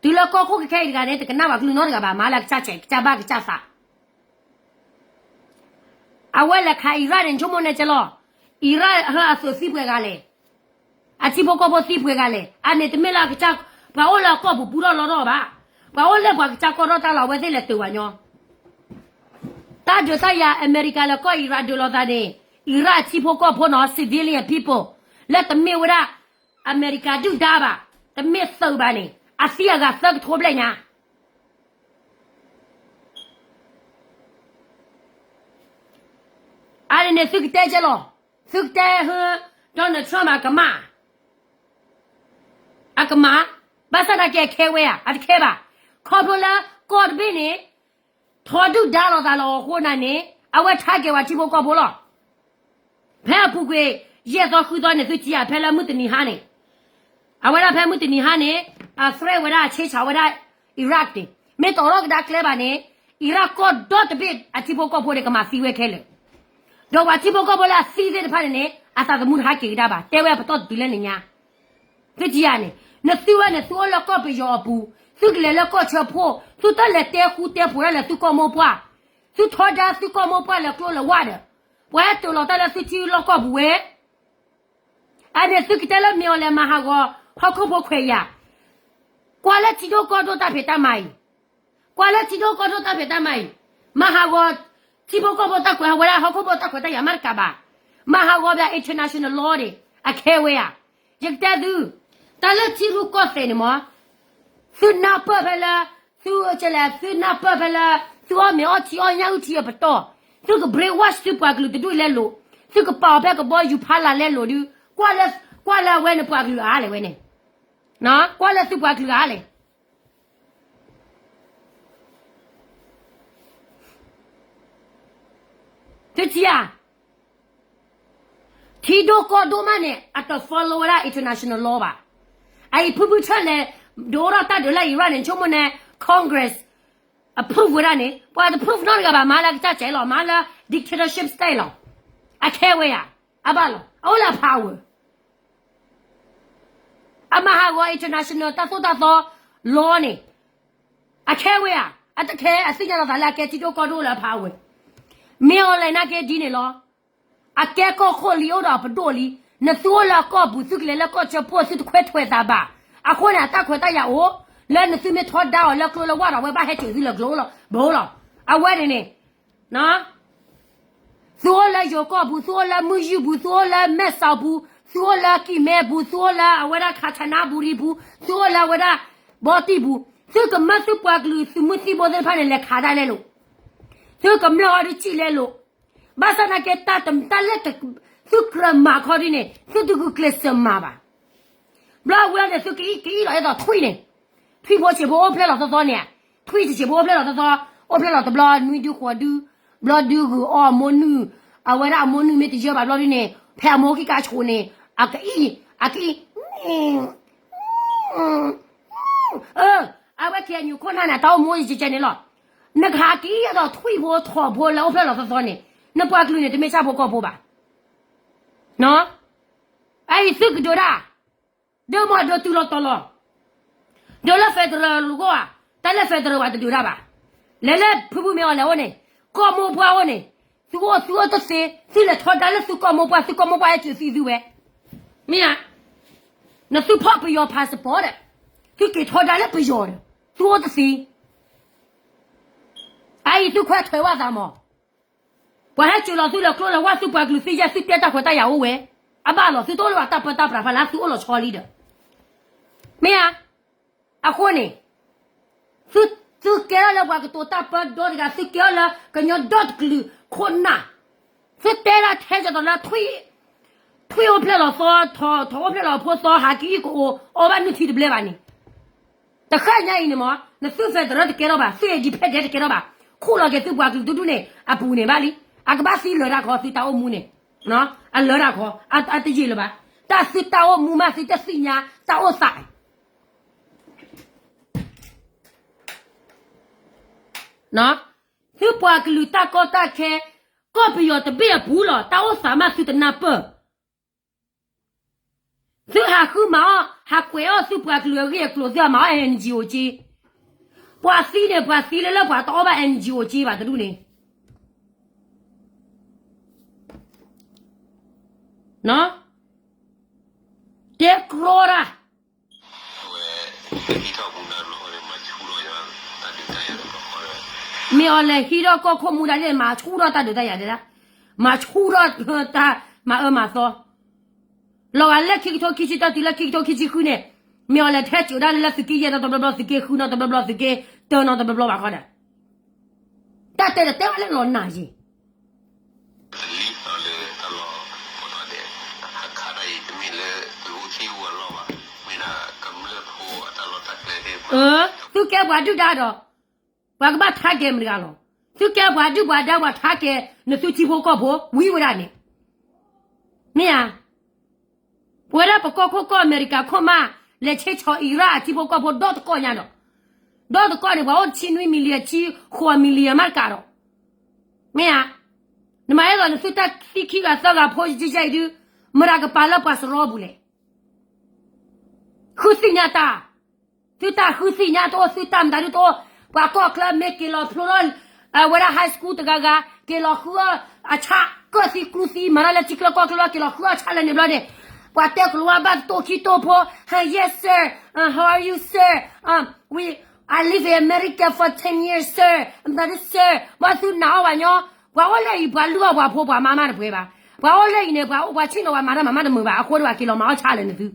တုၤလၢကီၢ်ခိၣ်ကခဲအံၤတဂၤန့ၣ် တကနၣ်ပှၤကလုၢ်နီတဂၤဘၣ် မၤလၢအကစၢ်ဆဲး ကစၢ်ဘၣ်ကစၢ်သး အဝဲလဲၤခး Iraq န့ၣ် ဆိကမိၣ်န့ၣ်ကဲလီၤ. Iraq ဟဲအသုးသံပှဲၤဂၤလဲၣ်, အထံဖိကီၢ်ဖိသံပှဲၤဂၤလဲၣ်, အန့ၣ်တမ့ၢ်လၢအကစၢ် ပှၤအိၣ်လၢအကီၢ်ပူၤပူထီၣ်လီထီၣ်ဘၣ်. ပှၤအိၣ်လၢပှၤကစၢ်ကီၢ်ထီၣ်တၢ်လီၤ အဝဲသ့ၣ်လဲၤတုၤဝဲညီ. တၢ်ဒုးတၢ်ယၤ အမဲရကၤလၢကီၢ်အံရၣ်ဒုးလိာ်သးန့ၣ်, အံရၣ်အထံဖိကီၢ်ဖိနီၤ civilian people လၢတမ့ၢ်ဝဲဒၣ် အမဲရကၤဒုၣ်ဒါဘၣ်, တမ့ၢ်သုးဘၣ်န့ၣ် အသံအဂၤသၢကထိဘျဲၣ်ညါ အါန့ၣ်န့ၣ် သုကတဲကဲလီၤ. သုကတဲဟၢ Donald Trump အကမၣ်, အကမၣ်, ဘၣ်ဆၣ်သနာ်က့အခဲဝဲဧါ, အတခဲဘၣ်. ခီဖျိလၢကီၢ်တဘ့ၣ်န့ၣ် ထီဒုၣ်ဒါလိာ်သးလီၤအဃိန့ၣ် အဝဲ target ဝဲထံဖိကီၢ်ဖိလီၤ. ဖဲအပူၤကွံာ် ယဲၢ်သီဃုသီန့ၣ် သုထံၣ်ဧါ ဖဲလၢမုၢ်တနံၤဟါန့ၣ်, အဝဲဒၣ်ဖဲမုၢ်တနံၤဟါန့ၣ် အ threat ဝဲဒၣ်အဆ့ဆၣ်ဝဲဒၣ် Iraq န့ၣ် မ့ၢ်တအိးထီၣ်ကဒါကျဲဘၣ်န့ၣ် Iraq ကီၢ်ဒီတဘ့ၣ်အထံဖိကီၢ်ဖိန့ၣ် ကမၤသံဝဲခဲလၢာ်, ဒီးပှၤထံဖိကီၢ်ဖိလၢအသံသ့ၣ်တဖၣ်န့ၣ်န့ၣ် အသးသမူတဟးက့ၤကဒါဘၣ်, တဲဝဲအပတီၢ်တတုၤလၢနညါ သုထံၣ်ဧါန့ၣ် နသုဝဲန့ၣ် သုအိၣ်လၢကီၢ်ပယီၤအပူၤ, သုကလဲၤလၢကီၢ်ဆၢဖှိၣ်, သုတလဲၤတဲဃူတဲဖိးတၢ်လၢသုကီၢ်မိၢ်ပှၢ်, သုထီဒါသုကီၢ်မိၢ်ပှၢ်လၢကျိလၢဝၢ်ဒီး, ပှၤဟဲတုၤလီၤတၢ်လၢသုထံလီၢ်ကီၢ်ပူၤဝဲ, အန့ၣ်သုကတဲလၢမ့ၢ်အီၤလဲၤမၤဟးဂီၤ ဟီၣ်ခိၣ်ဖိခွဲးယာ်, ကွၢ်လၢထံဒိၣ်ကီၢ်ဒိၣ်တၢ်ဖံးတၢ်မၤအံၤ, ကွၢ်လၢထံဒိၣ်ကီၢ်ဒိၣ်တၢ်ဖံးတၢ်မၤအံၤ, မၤဟးဂီၤ ထံဖိကီၢ်ဖိတၢ်ခွဲးဟးဝဲဒၣ် ဟီၣ်ခိၣ်ဖိတၢ်ခွဲးတၢ်ယာ်မးတကးဘၣ်, မၤဟးဂီၤဘၣ် international law န့ၣ် အခဲဝဲဧါ. ယကတဲသု, တၢ်လၢထံရူၢ်ကီၢ်သဲးန့ၣ်မ့ၢ် သုနၢ်ပၢၢ်ဖဲလၢ, သုကလဲၤ သုနၢ်ပၢၢ်ဖဲလၢ သုအီၣ်မ့ၤအီထံအီညၣ်အုၣ်ထံအပတီၢ်, သုက brainwash သုပှၤကလုာ်တဒူၣ်လဲလိာ်, သုကပာ်အီၤဖဲကဘီယူၤဖးလၢ်လဲလိာ်ဒုး, ကွၢ်လၢ, ကွၢ်လၢအဝဲန့ၣ်ပှၤကလုာ်အါလဲၣ်ဝဲန့ၣ်, ကွၢ်လၢသုပှၤကလုာ်အါလဲၣ် သုထံၣ်ဧါ, ထံဒိၣ်ကီၢ်ဒိၣ်မးန့ၣ် အတ follow ဝဲဒၣ် international law ဘၣ်. အအံၤဖုဖုထၢၣ်လဲၤ ဒုးအိၣ်ထီၣ်တၢ်ဒုးလၢ Iran န့ၣ် ဆိကမိၣ်န့ၣ် Congress approve ဝဲဒၣ်န့ၣ် ပှၤတ prove နီတဂၤဘၣ်, မၤလၢကစၢ်ကဲလီၤ, မၤလၢ dictatorship state လီၤ. အခဲဝဲဧါ, အဘၣ်လီၤ, အအိၣ်လၢအ power အမၤဟးဂီၤ international တၢ်သိၣ်တၢ်သီ law န့ၣ်, အခဲဝဲဧါ, အတခဲအသ့ၣ်ညါလီၤသးလၢအကဲထံဒိၣ်ကီၢ်ဒိၣ်လၢအ power, မ့ၢ်အီၤလဲၤနာ်က့ဒ်န့ၣ်လီၤ. အကဲကီၢ်ခိၣ်လံ အိၣ်ဒီးအပဒိၣ်လံ, နသုအိၣ်လၢအကီၢ်ပူၤ သုကလဲၤလၢကီၢ်ဆၢဖှိၣ် သုတခွဲးထွဲးသးဘၣ်. အဃိန့ၣ် အတၢ်ခွဲးတၢ်ယာ်အိၣ်, လၢနသုမ့ၢ်ထီဒါအီၤလၢကျိလၢဝၢ်ဒီး အဝဲဘၣ်ဟဲစိာ်သုလၢကျိလီၤ, ဘၣ်လီၤ. အဝဲန့ၣ်န့ၣ် သုအိၣ်လၢယိၤကီၢ်ပူၤ, သုအိၣ်လၢမုၢ်ယုၢ်ပူၤ, သုအိၣ်လၢမဲၢ်စီပူၤ, သုအိၣ်လၢကံၢ်မဲပူၤ, သုအိၣ်လၢအဝဲဒၣ် ခါဆနါဘူရံပူၤ, သုအိၣ်လၢအဝဲဒၣ် ဘီတံၢ်ပူၤ, သုကမၢသုပှၤကလုာ်သုးမုၢ်သံၣ်ဘိသ့ၣ်တဖၣ်န့ၣ် လဲၤခးတၢ်လဲလိာ်, သုကမျၢၢ်အီၤဒုးစံၣ်လဲလိာ်. ဘၣ်ဆၣ်သနာ်က့ တၢ်တၢ်လၢ သုကြၢးမၤခီဒ်န့ၣ် သုတဂုာ်ကျဲးစၢးမၤဘၣ်. ဘျီဝဲန့ၣ် သုကအံၣ်ကအံၣ်လီၤ အဲၣ်ဒိးထွံၣ်န့ၣ်, ထွံၣ်ဖိဆံးဖိအိၣ်ဖျဲၣ်လီၤသီသီန့ၣ်, ထွံၣ်ဆံးဖိအိၣ်ဖျဲၣ်လီၤသီသီ, အိၣ်ဖျဲၣ်လီၤတဘျီနွံဒုဃိးဒု, ဘျီဒုဂုာ်အီၣ်အမိၢ်နုၢ်, အဝဲဒၣ်အမိၢ်နုၢ်မ့ၢ်တယၢဘၣ်ဘျီဒုန့ၣ် ဖဲအမိၢ်ခံကါဆိးန့ၣ် အကအံၣ်, အကအံၣ်, အဝဲ KNU ခိၣ်နၢ်န့ၣ် တၢ်အိၣ်မူယကဲန့ၣ်လီၤ. နကဟးက့ၤအသိးထွံၣ်ဖိထိးဖိလၢအိၣ်ဖျဲၣ်လီၤသီသီန့ၣ်, နပှၤကလုာ်န့ၣ် တမ့ၢ်ဆၣ်ဖိကီၢ်ဖိဘၣ်. အအံၤသုကဒုးတၢ်, ဒုးမ့ၢ်ဒုးတုၤလီၤတီၤလီၤ, ဒုးလၢ federal လူၤကိၣ်ဧါ, တၢ်လၢ federal ပှၤတဒုးတၢ်ဘၣ်. လဲၤလၢဖုဖုမ့ၢ်အီၤလဲၤအိၣ်န့ၣ်, ကီၢ်မိၢ်ပှၢ်အိၣ်န့ၣ်, သုအိၣ်သုအိၣ်တသ့, သုလဲၤထီဒါလၢသုကီၢ်မိၢ်ပှၢ်, သုကီၢ်မိၢ်ပှၢ်ဟဲစိာ်သံသုဝဲ, မ့ၢ်ဧါ. နသုဖီၣ်ပယီၤ passport ဒီး, သုက့ၤထီဒါလၢပယီၤဒီး, သုအိၣ်တသ့. အအံၤသုခွဲးထွဲးဝဲသးမး, ပှၤဟဲစိာ်လီၤသုလၢကျိလၢဝၢ် သုပှၤကလုာ်သ့ၣ်ညါ သုတဲတၢ်ခွဲးတၢ်ယာ်အိၣ်ဝဲ, အဘၣ်လီၤ သုတအိၣ်လၢပှၤတၢ်ပၢတၢ်ပြးဖးလၢသုအိၣ်လီၤဆီလံဒီး, မ့ၢ်ဧါ. အဃိန့ၣ် သုကဲထီၣ်လၢပှၤကတိၤတၢ်ပၢဒီတဂၤ, သုကဲထီၣ်လၢကညီဒီတကလုာ်ခိၣ်နၢ်, သုတဲဒၣ်ထဲကီးဒီးလၢ ထွံၣ်အိၣ်ဖျဲၣ်လီၤသီ, ထိးအိၣ်ဖျဲၣ်လီၤဖိသီ, ဟးက့ၤအံၤကအိၣ်, အီၣ်ဘၣ်နုၢ်ထံတဘျဲဘၣ်န့ၣ်, တဃၣ်ညါအံၤန့ၣ်မ့ၢ် နသု federal တကဲထီၣ်ဘၣ်, သု independent တကဲထီၣ်ဘၣ်, ခူၣ်လီၤက့ၤသုပှၤကလုာ်ဒူဒူန့ၣ် အပူၤန့ၣ်ဘၣ်လံ, အကဘၣ်သံလၢတၢ်ခီ သုတၢ်အိၣ်မူန့ၣ်, အလၢတၢ်ခီ, အတယံာ်လၢၤဘၣ်, တၢ်သုတၢ်အိၣ်မူမး သုတသ့ၣ်ညါတၢ်အိၣ်သး သုပှၤကလုာ်တၢ်ကီတၢ်ခဲ, ကီၢ်ပယီၤတဘ့ၣ်အပူၤလီၤ, တၢ်အိၣ်သးမးသုတနၢ်ပၢၢ်, သုဟးဃုမၤအီၣ်, ဟးကွဲးအီၣ်သုပှၤကလုာ်အဂ့ၢ်အကျိၤ သုဟးမၤအီၣ် NGO က့, ပှၤသံန့ၣ် ပှၤသံလၢလၢပှၤတအီၣ်ဘၣ် NGO က့ဘၣ်တဒူၣ်န့ၣ် တဲကြီတၢ်, အဝဲ မ့ၢ်အီၤလဲၤဟံးထီၣ်ကီၢ်ခိၣ်မူဒါန့ၣ် မၤဆူၣ်ထီၣ်တၢ်ဒုးတၢ်ယၤဒဲဒၣ်, မၤဆူၣ်ထီၣ်တၢ်မၤအၢမၤသီ လီၤဂာ်လၢခံကထိခံဆံတၢတုၤလၢခံကထိခံဆံဃုန့ၣ်, မ့ၢ်အီၤလဲၤထဲစၢးဒၣ်လၢသုးက့ယဲၢ်နီတဘျီဘျီ သုးက့ဃုနီတဘျီဘျီ သုးက့တၢနီတဘျီဘျီဘၣ်ဃီဒီး, တၢ်တဲတတဲဝဲလၢလီၤနၢ်ယံၤ သုကဲပှၤဒုၣ်ဒါဒီး ပှၤကဘၣ်ထါကဲမတၤတဂၤလီၤ. သုကဲပှၤဒုၣ်ပှၤဒါပှၤထါကဲ နသုထံဖိကီၢ်ဖိ ဝံၤဝဲဒၣ်န့ၣ် မ့ၢ်ဧါ. ပဝဲဒၣ်ပကီၢ်ခိၣ်ကီၢ်အမဲရကၤခိၣ်မး လဲၤဆ့ဆီၣ်အံၤရၣ်အထံဖိကီၢ်ဖိဒီတကီၢ်ညါဒီး, ဒီတကီၢ်န့ၣ် ပှၤအိၣ်တဆံနွံ million ဆံဃိး million မးတကးဒီး, မ့ၢ်ဧါ. နမၤအဲၣ်ဒိးနသုတၢ်သံခံဂၤသၢဂၤဖိယကဲယဲအံၤဒုး, မတၤကပာ်လၢပှၤစရီပူၤလဲၣ်. ဃုသ့ၣ်ညါတၢ်, သုတၢ်ဃုသ့ၣ်ညါတအိၣ် သုတၢ်မတၤဒုတအိၣ်, ပှၤကီၢ်ချၢမ့ၢ်က့ၤလီၤဖျိထီၣ် အဝဲဒၣ် high school တဂၤဂၤ က့ၤလီၤဃုအီၣ်အဆၣ် ကၢၣ်သံကျူသံ မၤတၢ်လၢထံချၢကီၢ်ချၢ က့ၤလီၤဃုအီၣ်ဆၣ်လၢန့ၣ်ဘျီန့ၣ်, ပှၤတဲကလိဝါဘၣ်တတိၢ်ခံတိၢ်ဖိ, Hi, yes sir, how are you sir, we, I live in America for ten years sir, မတၤဒု sir, ဘၣ်သုနာ်အီၣ်ဘၣ်ညီ, ပှၤအိၣ်လၢအံၤ ပှၤလုၢ်အီၣ်ပှၤဖိပှၤမါမးတပှဲၤဘၣ်, ပှၤအိၣ်လၢအံၤန့ၣ် ပှၤအိၣ်ပှၤဆ့ၣ်နီၤပှၤမၤတၢ်မၤမးတမုာ်ဘၣ်, အဃိန့ၣ်ပှၤက့ၤလီၤမၤအီၣ်ဆၣ်လၢနသု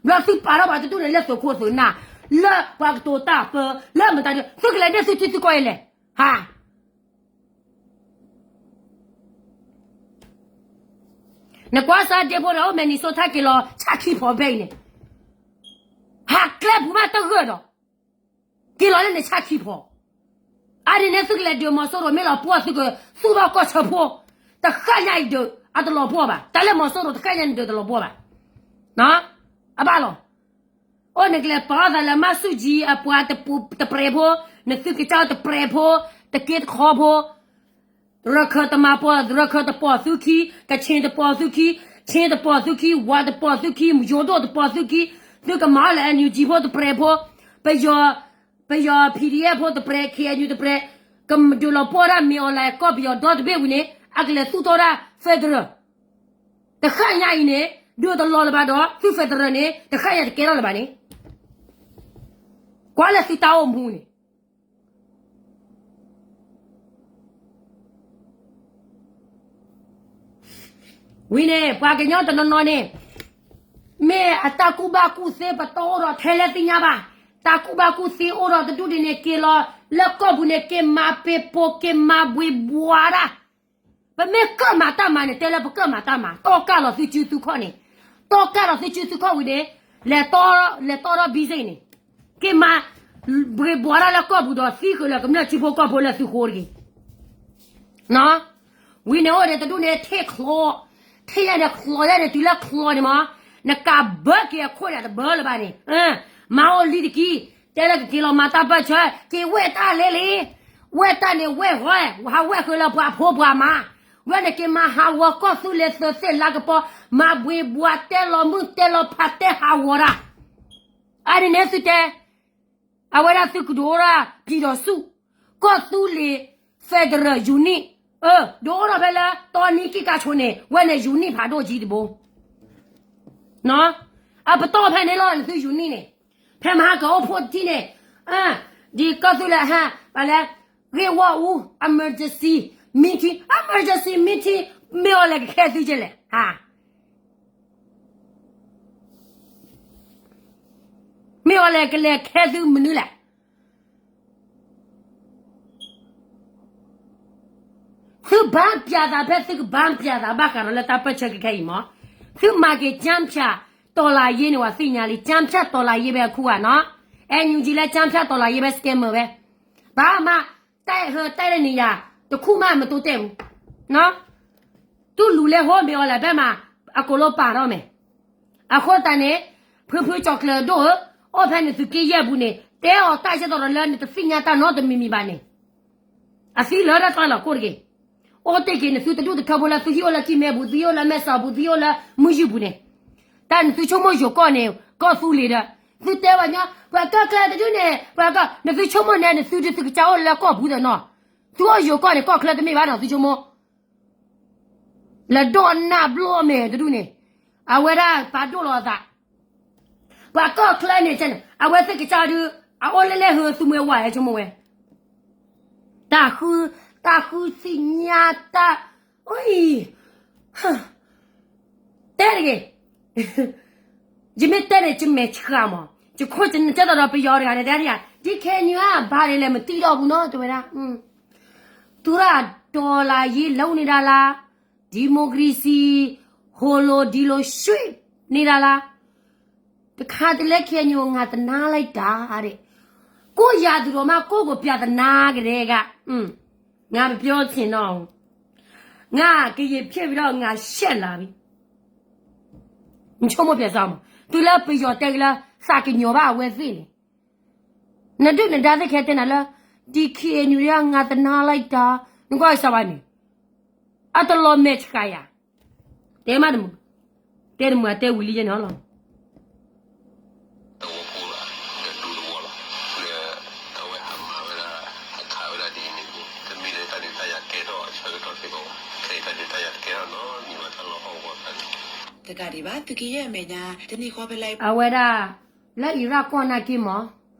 ဘျီသုပာ်ထီၣ်ပှၤတဒူၣ်န့ၣ်လၢသိးခိၣ်သိးနၢ်, လၢပှၤကတိၤတၢ်ပၢ, လၢမတၤဒု သုကလဲၤန့ၢ်သုထံသုကီၢ်အံၤလဲၣ်, ဟါ. နကွၢ်စၢ်ဒ့ဖိဒီးအိၣ် Minnesota က့ၤလီၤဆၣ်ခံဖီဘဲအံၤန့ၣ်, ဟးကျဲပူၤမးတဂၢၢ်ဒီး, က့ၤလီၤလၢန့ၣ်ဆၣ်ခံဖီ, အါဒ်န့ၣ်သုကလဲၤဒုးမီၤစိရိၤမ့ၢ်လီၤပှီၢ်သုကသူၣ်ထီၣ်ကီၢ်ဆၢဖိ, တဃၣ်ညါအံၤဒုး အတလီၤပှီၢ်ဘၣ်, တၢ်လၢမီၤစိရိၤတဃၣ်ညါန့ၣ်ဒုးတလီၤပှီၢ်ဘၣ်, အဘၣ်လီၤ. အိၣ်နကလဲၤပာ်အီၣ်သးလၢမၤဆူၣ်ကၠံအပှၤတပူၤတပြဲၤဖိ, နသုကစၢ်တပြဲၤဖိ, တက့တခီဖိ, ရခၢၣ်တမၤပီၤ ရခၢၣ်တပီၢ်သုခံ, ကခ့ၣ်တပီၢ်သုခံ, ခ့ၣ်တပီၢ်သုခံ, ဝါတပီၢ်သုခံ, ယိၤဒိၣ်တပီၢ်သုခံ, သုကမၤအီၣ်လၢ NUG ဖိတပြဲၤဖိ, ပယီၤ ပယီၤ PDF ဖိတပြဲၤ KNU တပြဲၤ, ကဒုးလီၤပှီၢ်ဒၣ်မ့ၢ်အီၤလၢကီၢ်ပယီၤဒီတဘ့ၣ်ဝံၤန့ၣ် အကလဲၤသူၣ်ထီၣ်ဒၣ် federal တဃၣ်ညါအံၤန့ၣ် ဒုးတလီၤလၢၤဘၣ်ဒီး သု federal န့ၣ် တဃၣ်ညါတကဲထီၣ်လၢၤဘၣ်န့ၣ်, ကွၢ်လၢသုတၢ်အိၣ်မူန့ၣ် ဝံၤန့ၣ် ပှၤကညီတနီၤနီၤန့ၣ် မ့ၢ်အတၢ်ကူၣ်ဘၣ်ကူၣ်သ့ပတီၢ်အိၣ်ဒီးထဲလဲၣ်သ့ၣ်ညါဘၣ်, တၢ်ကူၣ်ဘၣ်ကူၣ်သ့အိၣ်ဒီးတဒူၣ်ဒံးန့ၣ် က့ၤလီၤလၢကီၢ်ပူၤန့ၣ် က့ၤမၤပ့ၤပိာ် က့ၤမၤဘှ့ဘှါတၢ်, ပမ့ၢ်ကၢၣ်မၤတၢ်မၤန့ၣ် တဲလၢပကၢၣ်မၤတၢ်မၤ တီၢ်ကၢ်လီၤသုစုသုခီၣ်န့ၣ်, တီၢ်ကၢ်လီၤသုစုသုခီၣ်ဝံၤန့ၣ် လဲၤတီၢ် လဲၤတီၢ်ထီၣ် busy န့ၣ်, က့ၤမၤဘှ့ဘှါတၢ်လၢကီၢ်ပူၤဒီးသံဃုာ်လၢကမျၢၢ်ထံဖိကီၢ်ဖိလၢသုဃိတဂ့ၤ ဝံၤန့ၣ်အိၣ်ဒီးတဒူၣ်န့ၣ် ထ့ၣ်ချီ, ထ့ၣ်ယဲၢ်န့ၣ်ချီယဲၢ်န့ၣ် တုၤလၢချီန့ၣ်မး, နကးဘၢက့ၤအခိၣ်န့ၣ် တဘၢလၢၤဘၣ်န့ၣ်, မၤအိၣ်လံတက့ၢ်, တဲလၢကက့ၤလီၤမၤတၢ်ပၢၢ်ဆၢ, က့ၤဝဲၢ်တၢ်လဲၣ်လံ, ဝဲၢ်တၢ်န့ၣ်ဝဲၢ်ဂီၢ်, ဟးဝဲၢ်ဃုာ်လၢပှၤဖိပှၤမါ, ဝဲန့ၣ်က့ၤမၤဟးဂီၤကီၢ်သူလ့ၤသုးသ့ၣ်လါကပီၤ, မၤဘှ့ဘှါတဲလီၤမုၢ်တဲလီၤဖးတဲဟးဂီၤတၢ် အါန့ၣ်န့ၣ်သုတဲ, အဝဲဒၣ်သုကဒုးအိၣ်ဒၣ် ပြည်ထောင်စု, ကီၢ်သူလ့ၤ federal unit, ဒုးအိၣ်ထီၣ်ဖဲလၢ တီနံကံၢ်ကါဆိးန့ၣ် ဝဲန့ၣ် unit ဖးဒိၣ်ကံတဘိ, အပတီၢ်ဖဲန့ၣ်လီၤ နသု unit န့ၣ်, ဖဲမဟါကအိၣ်ဖှိၣ်တထံၣ်န့ၣ်, ဒ်ကီၢ်သူလ့ၤဟဲ, ပလဲၤ, ဂ့ၢ်ဝီအူ, emergency meeting, emergency meeting, မ့ၢ်အီၤလဲၤကခဲသုကလဲၣ်, ဟါ မ့ၢ်အီၤလဲၤကလဲၤခဲသုမနုၤလဲၣ်. သုဘၣ်ပျးသးဖဲသုကဘၣ်ပျးသး ဘၣ်ဃးဒီးလၢတၢ်ပၢၢ်ဆၢကခဲအံၤမး, သုမၤက့ၤ ကၠၢဖၠး တော်လှန်ရေး န့ၣ် ပှၤသ့ၣ်ညါလံ, ကၠၢဖၠး တော်လှန်ရေး ဖဲအခုဂၤနီၤ, NUG လၢကၠၢဖၠး တော်လှန်ရေး ဖဲ scammer ဖဲ, ဘၣ်မး, တၢ်ဟၢတၢ်လၢနံၤယၤ, တခူၣ်မးမတိတဲပူၤ, နီၤ တူၢ်လူၤလဲၤဟိမ့ၢ်အီၤလဲၣ် ဖဲမး, အကိးလိပာ်ထီၣ်မဲာ်, အဃိသတးန့ၣ်, ဖုဖုကၠီၤကျၢၤဒိၣ်ဧၢ, အိၣ်ဖဲနသုးက့ယဲၢ်ပူၤန့ၣ် တဲအီၤတၢ်ယဲၢ်တီၤဒီးလၢနတသ့ၣ်ညါတၢ်နီတမံၤမံၤဘၣ်န့ၣ်, အသံလၢတၢ်ကျါလီၤကိၣ်တက့ၢ်, အိၣ်တ့ၢ်က့ၤနသုတဒူၣ်တထၢဖိလၢသုဟံၣ်အိၣ်လၢကံၢ်မဲပူၤ သုဟံၣ်အိၣ်လၢမဲၢ်ဆီးပူၤ သုဟံၣ်အိၣ်လၢမုၢ်ယုၢ်ပူၤန့ၣ်, တၢ်နသုဆိကမိၣ်ယိၤကီၢ်န့ၣ် ကီၢ်သူလ့ၤဒီး, သုတဲဘၣ်ညီ, ပှၤကီၢ်ချၢတဒူၣ်န့ၣ် ပှၤကီၢ် နသုဆိကမိၣ်န့ၣ် နသုတသုကစၢ်အိၣ်လၢကီၢ်ပူၤဒီးနီၤ, သုအိၣ်ယိၤကီၢ်န့ၣ် ကီၢ်ချၢတမ့ၢ်ဘၣ်နီၤ သုဆိကမိၣ် လဲၤဒိၣ်နၢ်ဘျီမဲာ်တဒူၣ်န့ၣ်, အဝဲဒၣ်ပာ်ဒိၣ်လီၤအသး, ပ ပှၤကီၢ်ချၢန့ၣ်န့ၣ် အဝဲသ့ၣ်ကစၢ်ဒုး အအိၣ်လၢလဲၣ် ဟၢသူမှဲဝဲ ဆိကမိၣ်ဝဲ တၢ်ဃု, တၢ်ဃုသ့ၣ်ညါတၢ်, အိၣ်အံၤ, တဲတဂ့ၤ, ယမ့ၢ်တဲန့ၣ် ယမဲာ်ဆှးမး, ယခိၣ်ယနၢ်ကဲသိးဒီးပယီၤတဂၤန့ၣ် တဲဒ်ယၤ ဒ်ခဲအံၤ ဘၣ်ဒ်လဲၣ် မတံၢ်ဒီးဘူးနီၤ တဲဝဲဒၣ်, သူရတော်လှန်ရေးလုပ်နေတာလား, ဒီမိုကရေစီ ဟိုလိုဒီလိုရွှေ့နေတာလား, တခါတလဲ ခဲအံၤ ငါတနားလိုက်တာတဲ့, ကိုယ့်ရာသူတော်မှ ကိုယ့်ကိုယ်ပြဿနာကတည်းက, ငါမပြောချင်တော့ဘူး, ငါကရင်ဖြစ်ပြီးတော့ ငါရှက်လာပြီ, နဆိကမိၣ်ပြၢၢ်စၢ်မး, တုၤလၢပယီၤတဲက့ၤလၢ သးကညီၤဘၣ်အဝဲသ့ၣ်န့ၣ်, နဒုၣ်နဒါသ့ၣ်ခဲတဲနၤလၢ ဒီခ့နူရ ငါတနားလိုက်တာ, နကွၢ်ကစၢ်ဘၣ်န့ၣ်, အတလီၤမဲာ်ဆှးယၤ, တဲမးတမုာ်, တဲတမုာ် အတဲဝံၤလံယဲန့ၣ်လီၤ. တကးဒံးဘၣ် သုးက့ယဲၢ်အမဲာ်ညါ တနံၤဃီဖဲလဲၣ် အဝဲဒၣ် လၢအံရၣ်ကီၢ်နာ်က့မး,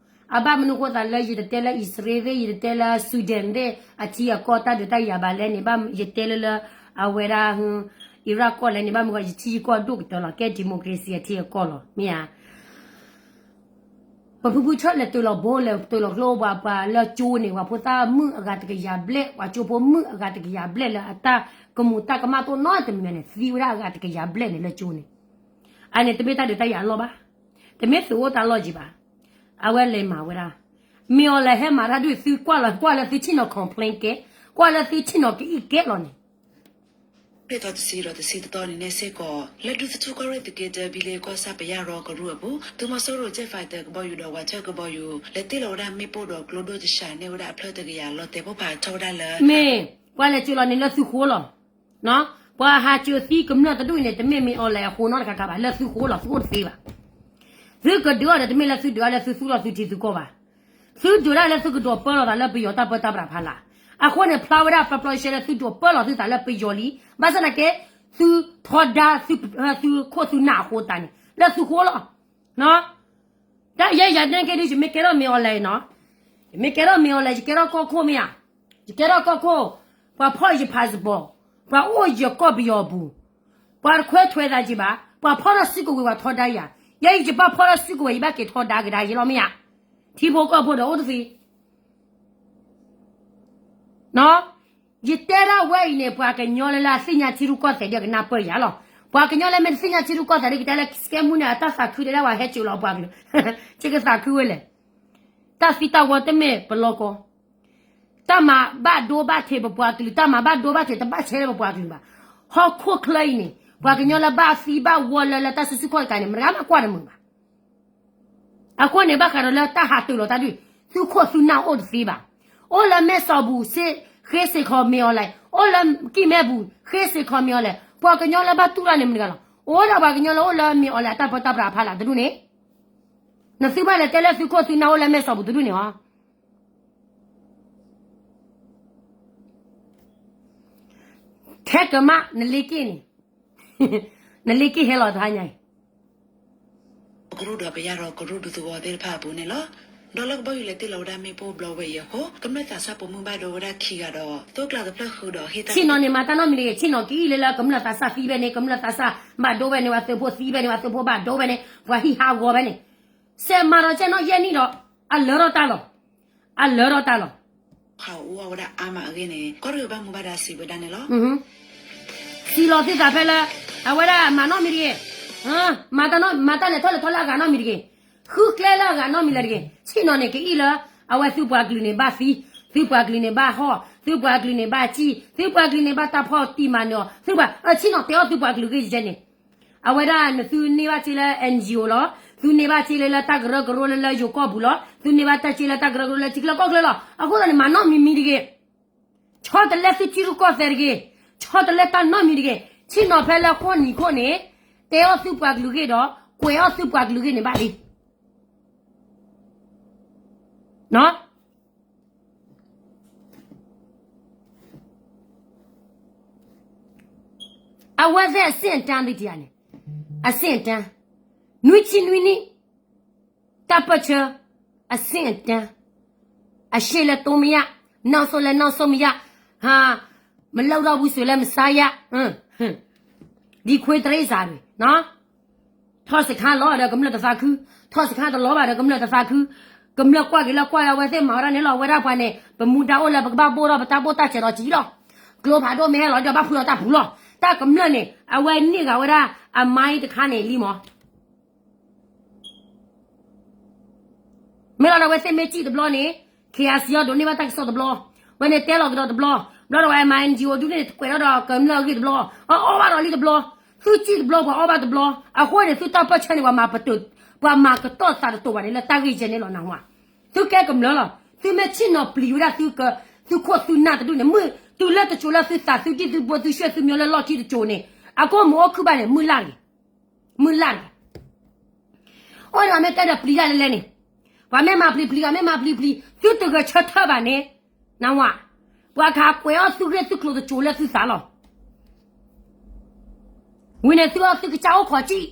အဘၣ်မနုၤဃိသးလၢယတတဲလၢအံၣ်စရ့လးသ့ၣ် ယတတဲလၢ Sudan သ့ၣ် အထံအကီၢ်တၢ်ဒုးတၢ်ယၤဘၣ်လဲၣ်န့ၣ် ဘၣ်ယတဲလၢလၢ အဝဲဒၣ် အံရၣ်ကီၢ်လဲၣ်န့ၣ် ဘၣ်မနုၤဃိ ယထံယကီၢ်ဒိၣ်ကတၢၢ်လီၤ ကဲ democracy အထံအကီၢ်လီၤ မ့ၢ်ဧါ. ပဖုဖုထၢၣ်လဲၤတ့ၢ်လီၤဘိလဲၤတ့ၢ်လီၤကျိပှၤ ပှၤလၢကၠိန့ၣ် ပှၤဖိသၣ်မုၣ်အဂၤတကယၤဘျဲၣ် ပှၤကၠိဖိမုၣ်အဂၤတကယၤဘျဲၣ်လၢအတၢ်ကမူၤတၢ်ကမၣ် တိၢ်နီတမံၤန့ၣ် သံဝဲဒၣ်အဂၤတကယၤဘျဲၣ်န့ၣ်လၢကၠိန့ၣ်, အန့ၣ်တမ့ၢ်တၢ်ဒုးတၢ်ယၤအလီၢ်ဘၣ်, တမ့ၢ်သုးအိၣ်တၢ်လီၢ်က့ၤဘၣ်, အဝဲလဲၤမၤဝဲဒၣ်, မ့ၢ်အီၤလဲၤဟဲမၤတၢ်ဒုး သုကွၢ်လီၤ ကွၢ်လၢသုဆ့ၣ်နီၤ complain ကဲ, ကွၢ်လၢသုဆ့ၣ်နီၤကအံၣ်ကဲလီၤန့ၣ် ဖဲထီၣ်တဆံဒီးတဆံတသီန့ၣ်န့ၣ်စ့ၢ်ကီး လၢဒူသထူကီၢ်ရ့ၣ်သုးက့တၢ ဘံလ့ကီၢ်ဆၣ်ပယၢ်ရီကရူၢ်အပူၤ သုးမီၤစိရိၤ Jet Fighter ကဘီယူၤဒီးဝးထၢၣ်ကဘီယူၤ လဲၤတ့ၢ်လီၤဝဲဒၣ်မ့ၣ်ပိၢ်ဒီးကျိဒိၣ်တဆှးန့ၢ်ဝဲဒၣ်အဖျၢၣ်တကယၤ လီၤတဲာ်ဖီၣ်ဖးထီၣ်ဝဲဒၣ်လၢ မ့ၢ်ပှၤလဲၤစၢၤလီၤန့ၣ်လၢသုဃိလီၤ, ပှၤဟးစၢၤသံကမျၢၢ်တဒူၣ်အံၤန့ၣ် တမ့ၢ်မ့ၢ်အီၤလဲၤအဃိနီတခါခါဘၣ် လၢသုဃိလီၤ သုအိၣ်တသ့ဘၣ်, သုကဒုးအီၤဒီး တမ့ၢ်လၢသုဒုးအီၤလၢသုသူၣ်ထီၣ်သုထံသုကီၢ်ဘၣ်, သုဒုးဒၣ်လၢသုကဒိးပၢလီၤသးလၢပယီၤတၢ်ပၢတၢ်ပြးဖးလာ်, အဃိန့ၣ် ဖျါဝဲဒၣ်ပျီပျီရှဲရှဲလၢသုဒိးပၢလီၤသုသးလၢပယီၤလံ, ဘၣ်ဆၣ်သနာ်က့ သုထီဒါ သုခိၣ်သုနၢ်အဃိသတးန့ၣ် လၢသုဃိလီၤ, တၢ်ယဲယၤန့ၣ်က့ဒုး ယမ့ၢ်ကဲထီၣ်မ့ၢ်အီၤလဲၤနီၤ, ယမ့ၢ်ကဲထီၣ်မ့ၢ်အီၤလဲၤ ယကဲထီၣ်ကီၢ်ခိၣ်မ့ၢ်ဧါ, ယကဲထီၣ်ကီၢ်ခိၣ်, ပှၤဖီၣ်ယ passport, ပှၤအိၣ်ယကီၢ်ပယီၤပူၤ, ပှၤတခွဲးထွဲသးက့ၤဘၣ်, ပှၤဖီၣ်ထီၣ်စုကဝဲၤပှၤထီဒါယၤ, ယဲယဘၣ်ဖီၣ်ထီၣ်စုကဝဲၤ ယဘၣ်က့ၤထီဒါကဒါယဲလီၤမ့ၢ်ဧါ, ထံဖိကီၢ်ဖိဒီးအိၣ်တသ့ ယတဲဒၣ်ဝဲအံၤန့ၣ် ပှၤကညီလၢလၢအသ့ၣ်ညါထံရူၢ်ကီၢ်သဲးဒ်ကနၢ်ပၢၢ်ယၤလီၤ, ပှၤကညီလၢမ့ၢ်တသ့ၣ်ညါထံရူၢ်ကီၢ်သဲးဒ်ကတဲလၢ စကဲမူန့ၣ် အတၢ်သးခုတဲဒၣ်ပှၤဟဲစၢၤလီၤပှၤကလုာ်, ကသးခုဝဲလဲၣ်, တၢ်သံတၢ်ဝီတမ့ၢ်ပလီၢ်ကီ တၢ်မၤဘၣ်ဒိဘၣ်ထံးပပှၤကလုာ် တၢ်မၤဘၣ်ဒိဘၣ်ထံးတဘၣ်ဆဲလၢပပှၤကလုာ်ဘၣ်, ဟီၣ်ခိၣ်ချၢအံၤန့ၣ် ပှၤကညီလၢဘၣ်သံဘၣ်ဝီလၢလၢတၢ်စုဆူၣ်ခီၣ်တကးန့ၣ် မတဂၤမးကွၢ်တမုာ်ဘၣ် အဃိန့ၣ် ဘၣ်ဃးဒီးလၢတၢ်ဟးတုၤလီၤတၢ်ဒုး သုခိၣ်သုနၢ်အိၣ်တသ့ဘၣ်. အိၣ်လၢမဲၢ်စီၤဘူၣ် ဃ့စ့ၢ်ခီးမ့ၢ်အီၤလဲၣ်, အိၣ်လၢကံၢ်မဲပူၤ ဃ့စ့ၢ်ခီးမ့ၢ်အီၤလဲၣ်, ပှၤကညီလၢဘၣ်တူၢ်တၢ်န့ၣ်မတဂၤလီၤ. အိၣ်ဒၣ်ပှၤကညီလၢအိၣ်လၢမ့ၢ်အီၤလဲၣ် အတၢ်ပၢတၢ်ပြးအဖီလာ်တဒူၣ်န့ၣ်, နသုဘၣ်လဲၤတဲလၢသုခိၣ်သုနၢ်အိၣ်လၢမဲၢ်စီၤဘူၣ်တဒူၣ်န့ၣ်လီၤ. ထဲကမး နလ့က့ၢ်န့ၣ်, နလ့က့ၢ်ဟဲလီၤတဟါညါအံၤ ကရူၢ်ဒီးပယၢ်ဒီးကရူၢ်ဒူသဝီသ့ၣ်တဖၣ်အပူၤန့ၣ်လီၤ. ဒီးလၢကဘီယူၤလဲၤတ့ၢ်လီၤဝဲဒၣ်မ့ၣ်ပိၢ်ဘျီဝဲအံၤအဃိ ကမျၢၢ်သးစၢ်ပိာ်မုၣ်ဘၣ်ဒိဝဲဒၣ်ခံဂၤဒီး သိကျးတဖျၢၣ်ဃုာ်ဒီးဟ့ၣ်တၢ် ဆ့ၣ်နီၤန့ၣ် မၤတၢ်နီတမံၤတဂ့ၤ, ဆ့ၣ်နီၤကအံၣ်လၢလၢကမျၢၢ်သးစၢ်သံဖဲန့ၣ်, ကမျၢၢ်သးစၢ်ဘၣ်ဒိဖဲန့ၣ်, ပှၤသုးဖိသံဖဲန့ၣ်, ပှၤသုးဖိဘၣ်ဒိဖဲန့ၣ်, ပှၤဟံးဟးဂီၤဖဲန့ၣ်, စဲးမၤဒီးကဲနီၣ်ယဲၢ်နံၣ်ဒီး အလၢထီၣ်တၢ်လီၤ. အလၢထီၣ်တၢ်လီၤ. ဖးအူအီၣ်ဝဲဒၣ်အါမးအဂ့ၢ်န့ၣ် ကီၢ်ရ့ၣ်ဘၣ်မူဘၣ်ဒါစံးဝဲဒၣ်န့ၣ်လီၤ. စံးလီၤသုသးဖဲလၢ အဝဲဒၣ်မၤနီတမံၤတဂ့ၤ, မၤတၢ်လဲၤထီၣ်လဲၤထီလၢအဂၤနီတမံၤတဂ့ၤ, ဃုကျဲလၢအဂၤနီတမံၤလၢၤတဂ့ၤ, ဆ့ၣ်နီၤန့ၣ် ကအံၣ်လၢ အဝဲသုပှၤကလုာ်န့ၣ်ဘၣ်သံ, သုပှၤကလုာ်န့ၣ်ဘၣ်ဟီၣ်, သုပှၤကလုာ်န့ၣ်ဘၣ်စံၣ်, သုပှၤကလုာ်န့ၣ်ဘၣ်တၢ်ဖီၣ်တံၢ်မၤနၢၤအီၤ, သုပှၤ ဆ့ၣ်နီၤတဲအီၣ်သုပှၤကလုာ်ဂ့ၢ်ယဲန့ၣ် အဝဲဒၣ်နသုန့ၢ်ဘၣ်စ့လၢ NGO လီၤ, သုန့ၢ်ဘၣ်စ့လၢလၢတၢ်ကရၢကရိလၢလၢယိၤကီၢ်ပူၤလီၤ, သုန့ၢ်ဘၣ်တၢ်စ့လၢတၢ်ကရၢကရိလၢထံချၢကီၢ်ချၢလီၤ. အဃိသတးန့ၣ် မၤနီတမံၤမံၤတဂ့ၤ, ဆီတလဲသုထံရူၢ်ကီၢ်သဲးတဂ့ၤ, ဆီတလဲတၢ်နီတမံၤတဂ့ၤ, ဆ့ၣ်နီၤဖဲလၢဃိနံၤခိၣ်န့ၣ် တဲအီၣ်သုပှၤကလုာ်ဂ့ၢ်ဒီး ကွဲးအီၣ်သုပှၤကလုာ်ဂ့ၢ်န့ၣ်ဘၣ်လံ. အဝဲသ့ၣ်အဆင့်အတန်းသ့ၣ်တဖၣ်န့ၣ်, အဆင့်အတန်း, နွံဆံနွံနံၣ်, တၢ်ပၢၢ်ဆၢ အဆင့်အတန်း အရှေ့လည်းတိုးမရ နောက်ဆုတ်လည်းနောက်ဆုတ်မရ ဟာ မလုပ်တော့ဘူးဆိုလည်းမစားရ ဒီခွေးတိရစ္ဆာန်တွေနော် ထီၣ်စခန်းလီၤဒီးကမျၢၢ်တသးခု, ထီၣ်စခန်းတလီၤဘၣ်ဒီးကမျၢၢ်တသးခု, ကမျၢၢ်ကွၢ်က့ၤလၢကွၢ်လၢအဝဲသ့ၣ်မၤဝဲဒၣ်န့ၣ်လီၤ အဝဲဒၣ်ပှၤန့ၣ် ပမူဒါအိၣ်လၢပကဘၣ်ဘိၣ်ထီၣ်ပတၢ်ဘိၣ်တၢ်စဲးဒီးကံလီၤ, ကျိဖးဒိၣ်မ့ၢ်ဟဲလီၤဒီးဘၣ်ဖုးလီၤတၢ်ပူၤလီၤ, တၢ်ကမျၢၢ်န့ၣ် အဝဲန့ၢ်ဂၤဝဲဒၣ်အမါအံၤတခါန့ၣ်လံမး မ့ၢ်လီၤဒီးအဝဲသ့ၣ်မ့ၢ်စံၣ်တဘျီန့ၣ် ခ့ယၤစံယီၤဒိးန့ၢ်ဘၣ်တၢ်ကစီၣ်တဘျီ, ဝဲန့ၣ်တဲလီၤကဒီးတဘျီ, ဘျီဒီးဝဲ မၤ အၣ်အၣ်ကၠီအိၣ် ဒုးန့ၣ် ကွဲးထီၣ်ဒီးကမျၢၢ်အဂ့ၢ်တဘျီ, အီၣ်ဘၣ်ဒီးလံတဘျီ, သုစံၣ်တဘျီပှၤအီၣ်ဘၣ်တဘျီ, အဃိန့ၣ် သုတၢ်ပၢၢ်ဆၢန့ၣ် ပှၤမၤပတုာ်, ပှၤမၤကတီၢ်သးတတိာ်ဘၣ်န့ၣ် လၢတၢ်ဂ့ၢ်ယဲၢ်န့ၣ်လီၤနၢ်ဟူဧါ, သုကဲကမျၢၢ်လီၤ, သုမ့ၢ်ဆ့ၣ်နီၤပျံၤဝဲဒၣ်သုက, သုခိၣ်သုနၢ်တဒူၣ်န့ၣ် မုၢ်တုၤလၢတစိၤလၢသုသးသုဒံၣ်သုဘိသုရွှဲၣ်သုမၠိလၢလီၢ်ခံတစိၤန့ၣ်, အကိၢ်မုၢ်အိၣ်ခုၣ်ဘၣ်န့ၣ် မုၢ်လၢ်တဂ့ၤ, မုၢ်လၢ်တဂ့ၤ အီၣ်ဒီးမ့ၢ်တဲဒီးပျံၤတၢ်လဲၣ်လဲၣ်န့ၣ်, ပှၤမ့ၢ်မၤပျံၤပျံၤဂၤ မ့ၢ်မၤပျံၤပျံၤ သုတဂဲၤဆၢထၢၣ်ဘၣ်န့ၣ်, နၢ်ဟူဧါ, ပှၤခးကွဲးအီၣ်သုဂ့ၢ်သုကျိၤတစိၤလၢသုသးလီၤ, ဝံၤန့ၣ်သုအီၣ်သုကစၢ်အိၣ်ခိးစံၣ်,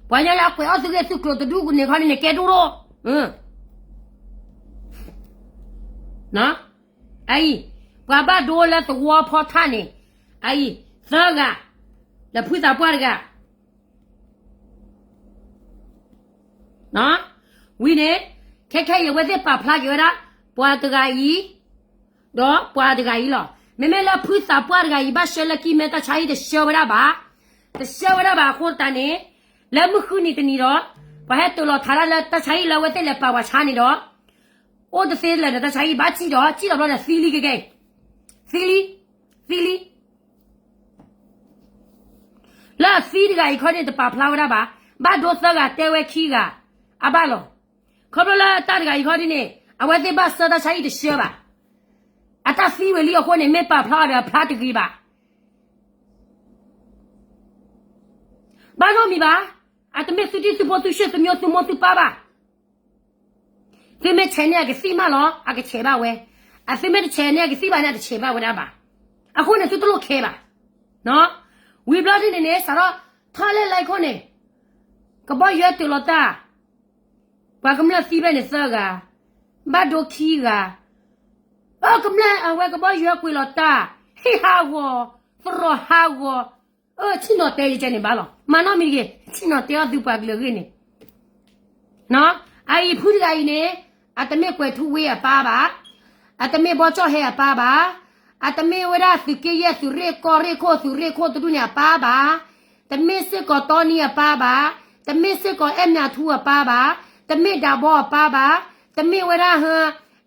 ပှၤညီလၢအကွဲးအီၣ်သုဂ့ၢ်သုကျိၤတဒူၣ်န့ၣ်ခီန့ၣ်န့ၣ် ကဲဒိၣ်ဒိၣ် အအံၤ, ပှၤဘၣ်ဒိလၢသဝီဖီထၣ်န့ၣ်, အအံၤ, သၢဂၤ, ဒီးဖုသးပှၢ်တဂၤ, ဝံၤန့ၣ်, ခဲခဲအံၤအဝဲသ့ၣ်ပာ်ဖျါက့ၤဝဲဒၣ်, ပှၤတဂၤအံၤ, ဒီးပှၤတဂၤအံၤလီၤ. မ့မ့ၢ်လၢဖုသးပှၢ်တဂၤအံၤ ဘၣ်ဆှၢလၢကံၢ်မဲ တၢ်ဆါဟံၣ်တဆှၢဝဲဒၣ်ဘၣ်, တဆှၢဝဲဒၣ်ဘၣ်အဃိသတးန့ၣ်, လၢမုၢ်ဃုနံၤတနံၤဒီး, ပှၤဟဲတိာ်လီၤထးတၢ်လၢတၢ်ဆါဟံၣ်လၢအဝဲသ့ၣ်လဲၤပာ်ပှၤဆါန့ၣ်ဒီး အိၣ်တသ့လၢာ်ဒီးတၢ်ဆါဟံၣ်ဘၣ်စံၣ်ဒီး စံၣ်လီၤဘျီဒီးသံလံကကဲ, သံလံ, သံလံ. လၢအသံတဂၤအံၤခီန့ၣ် တပာ်ဖျါဝဲဒၣ်ဘၣ်, ဘၣ်ဒိသၢဂၤတဲဝဲခံဂၤ, အဘၣ်လီၤ. ခီဖျိလၢတၢ်တဂၤအံၤခီဒ်န့ၣ် အဝဲသ့ၣ်ဘၣ်ဆှၢတၢ်ဆါဟံၣ်တဆှၢဘၣ်. အတၢ်သံဝဲလံအဃိန့ၣ် မ့ၢ်ပာ်ဖျါအီၤဒီးအဖျါတဂ့ၤဘၣ်. ဘၣ်နီတမံၤဘၣ်, အတမ့ၢ်သုဒံၣ်သုဖိသုရွှဲၣ်သုမၠိသုမိၢ်သုပၢ်ဘၣ်. သုမ့ၢ်ဆဲးန့ၢ်အကသံၣ်မးလီၤ အကဆဲးဘၣ်ဝဲ, အသုမ့ၢ်တဆဲးန့ၢ်အကသံၣ်ဘၣ်န့ၣ် အတဆဲးဘၣ်ဝဲဒၣ်ဘၣ်. အဃိန့ၣ် သုတလိၣ်ခဲဘၣ်. ဝံၤဘျီဒ်န့ၣ်န့ၣ် စးထီၣ်ထီၣ်လဲၢ်လၢခိၣ်န့ၣ်, ကဘီယူၤတုၤလီၤတၢ်, ပှၤကမျၢၢ်သံဖဲန့ၣ်သၢဂၤ, ဘၣ်ဒိခံဂၤ, အကမျၢၢ်အဝဲကဘီယူၤကွံာ်လီၤတၢ်, ဟံၣ်ဟးဂီၤ, သရိာ်ဟးဂီၤ, အဆ့ၣ်နီၤတဲယကဲန့ၣ်ဘၣ်လီၤ. မၤနီတမံၤတဂ့ၤ, ဆ့ၣ်နီၤတဲအီၣ်သုပှၤကလုာ်အဂ့ၢ်န့ၣ် အအံၤဖုတဂၤအံၤန့ၣ်, အတမ့ၢ်ကွဲၤထူဝ့အပၢ်ဘၣ်, အတမ့ၢ်ဘီကၠီၣ်ဟဲအပၢ်ဘၣ်, အတမ့ၢ်ဝဲဒၣ်သုးက့ယဲၢ်သုးရ့ၣ်ကီၢ်ရ့ၣ်ခိၣ်သုးရ့ၣ်ခိၣ်တဒူၣ်န့ၣ်အပၢ်ဘၣ်, တမ့ၢ်စ့ၢ်ကီးတီနံအပၢ်ဘၣ်, တမ့ၢ်စ့ၢ်ကီးအဲၣ်မၠးထူအပၢ်ဘၣ်, တမ့ၢ်ဒးဘီအပၢ်ဘၣ်, တမ့ၢ်ဝဲဒၣ်ဟၢ,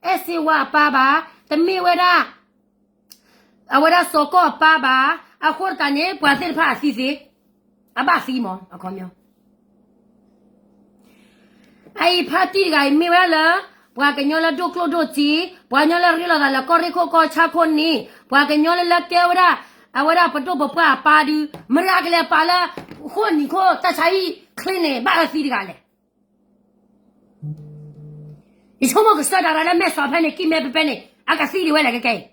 အဲၣ်စ့ဝါအပၢ်ဘၣ်, တမ့ၢ်ဝဲဒၣ် အဝဲဒၣ်စီၤကီၢ်အပၢ်ဘၣ်, အဃိသတးန့ၣ် ပှၤသ့ၣ်တဖၣ်အသံသ့, အဘၣ်သံမး, အခီပညီ အအံၤဖါတံၢ်တဂၤအံၤမ့ၢ်ဝဲဒၣ်လၢ ပှၤကညီလၢဒိၣ်ကျိၣ်ဒိၣ်စ့, ပှၤကညီလၢရ့လိာ်သးလၢကီၢ်ရ့ၣ်ခိၣ်ကီၢ်ဆၣ်ခိၣ်န့ၣ်, ပှၤကညီလၢလၢကဲဝဲဒၣ်, အဝဲဒၣ်ပဒိၣ်ပပှၢ်အပၢ်ဒုး, မတၤကလဲၤပာ်လၢ ဃိၣ်နံၤခိၣ်တၢ်ဆါဟံၣ်ချ့န့ၣ် ဘၣ်အသံတဂၤလဲၣ်. ယဆိကမိၣ်ကစၢ်ဒၣ်ရၤလၢမဲာ်စီၤဖဲန့ၣ် ကံၢ်မဲပပဲန့ၣ် အကသံဒံးဝဲလဲၣ်ကကဲအံၤ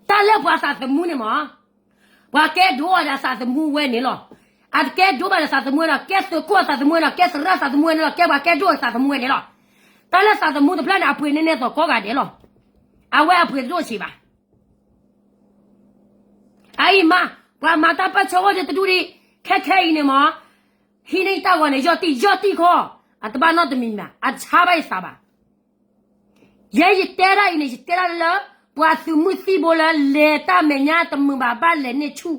တၢ်လၢပှၤသးသမူန့ၣ်မး, ပှၤကဲဒိၣ်အသးသမူဝဲန့ၣ်လီၤ. အတကဲဒိၣ်ဘၣ်ဒီးသးသမူဝဲဒီး ကဲသုးခိၣ်အသးသမူဝဲဒီး ကဲသရၣ်သးသမူဝဲန့ၣ်လီၤ. ကဲပှၤကဲဒိၣ်အသးသမူဝဲန့ၣ်လီၤ. တၢ်လၢသးသမူတဖျၢၣ်န့ၣ် အပှ့ၤန့ၢ်န့ၢ်သိးကိးဂၤဒဲးလီၤ. အဝဲအပှ့ၤတဒိၣ်ဆံးဘၣ်. အအံၤမး, ပှၤမၤတၢ်ပၢၢ်ဆၢအိၣ်ဒံးတဒူၣ်ဒံး, ခဲခဲအံၤန့ၣ်မး, ဟံးန့ၢ်ယတၢ်ဂီၤန့ၣ် ယီၢ်တံၢ်, ယီၢ်တံၢ်ခီ, အတဘၣ်နီတမံၤမး, အတဆါဘၣ်ယသးဘၣ်. ယဲယတဲဒၣ်အံၤန့ၣ် ယတဲဒၣ်လၢ ပှၤသုးမုၢ်သံၣ်ဘိလၢလဲၤတၢ်မဲာ်ညါတမုာ်ဘၣ် ဘၣ်လဲၤန့ၢ်ဆူၣ်,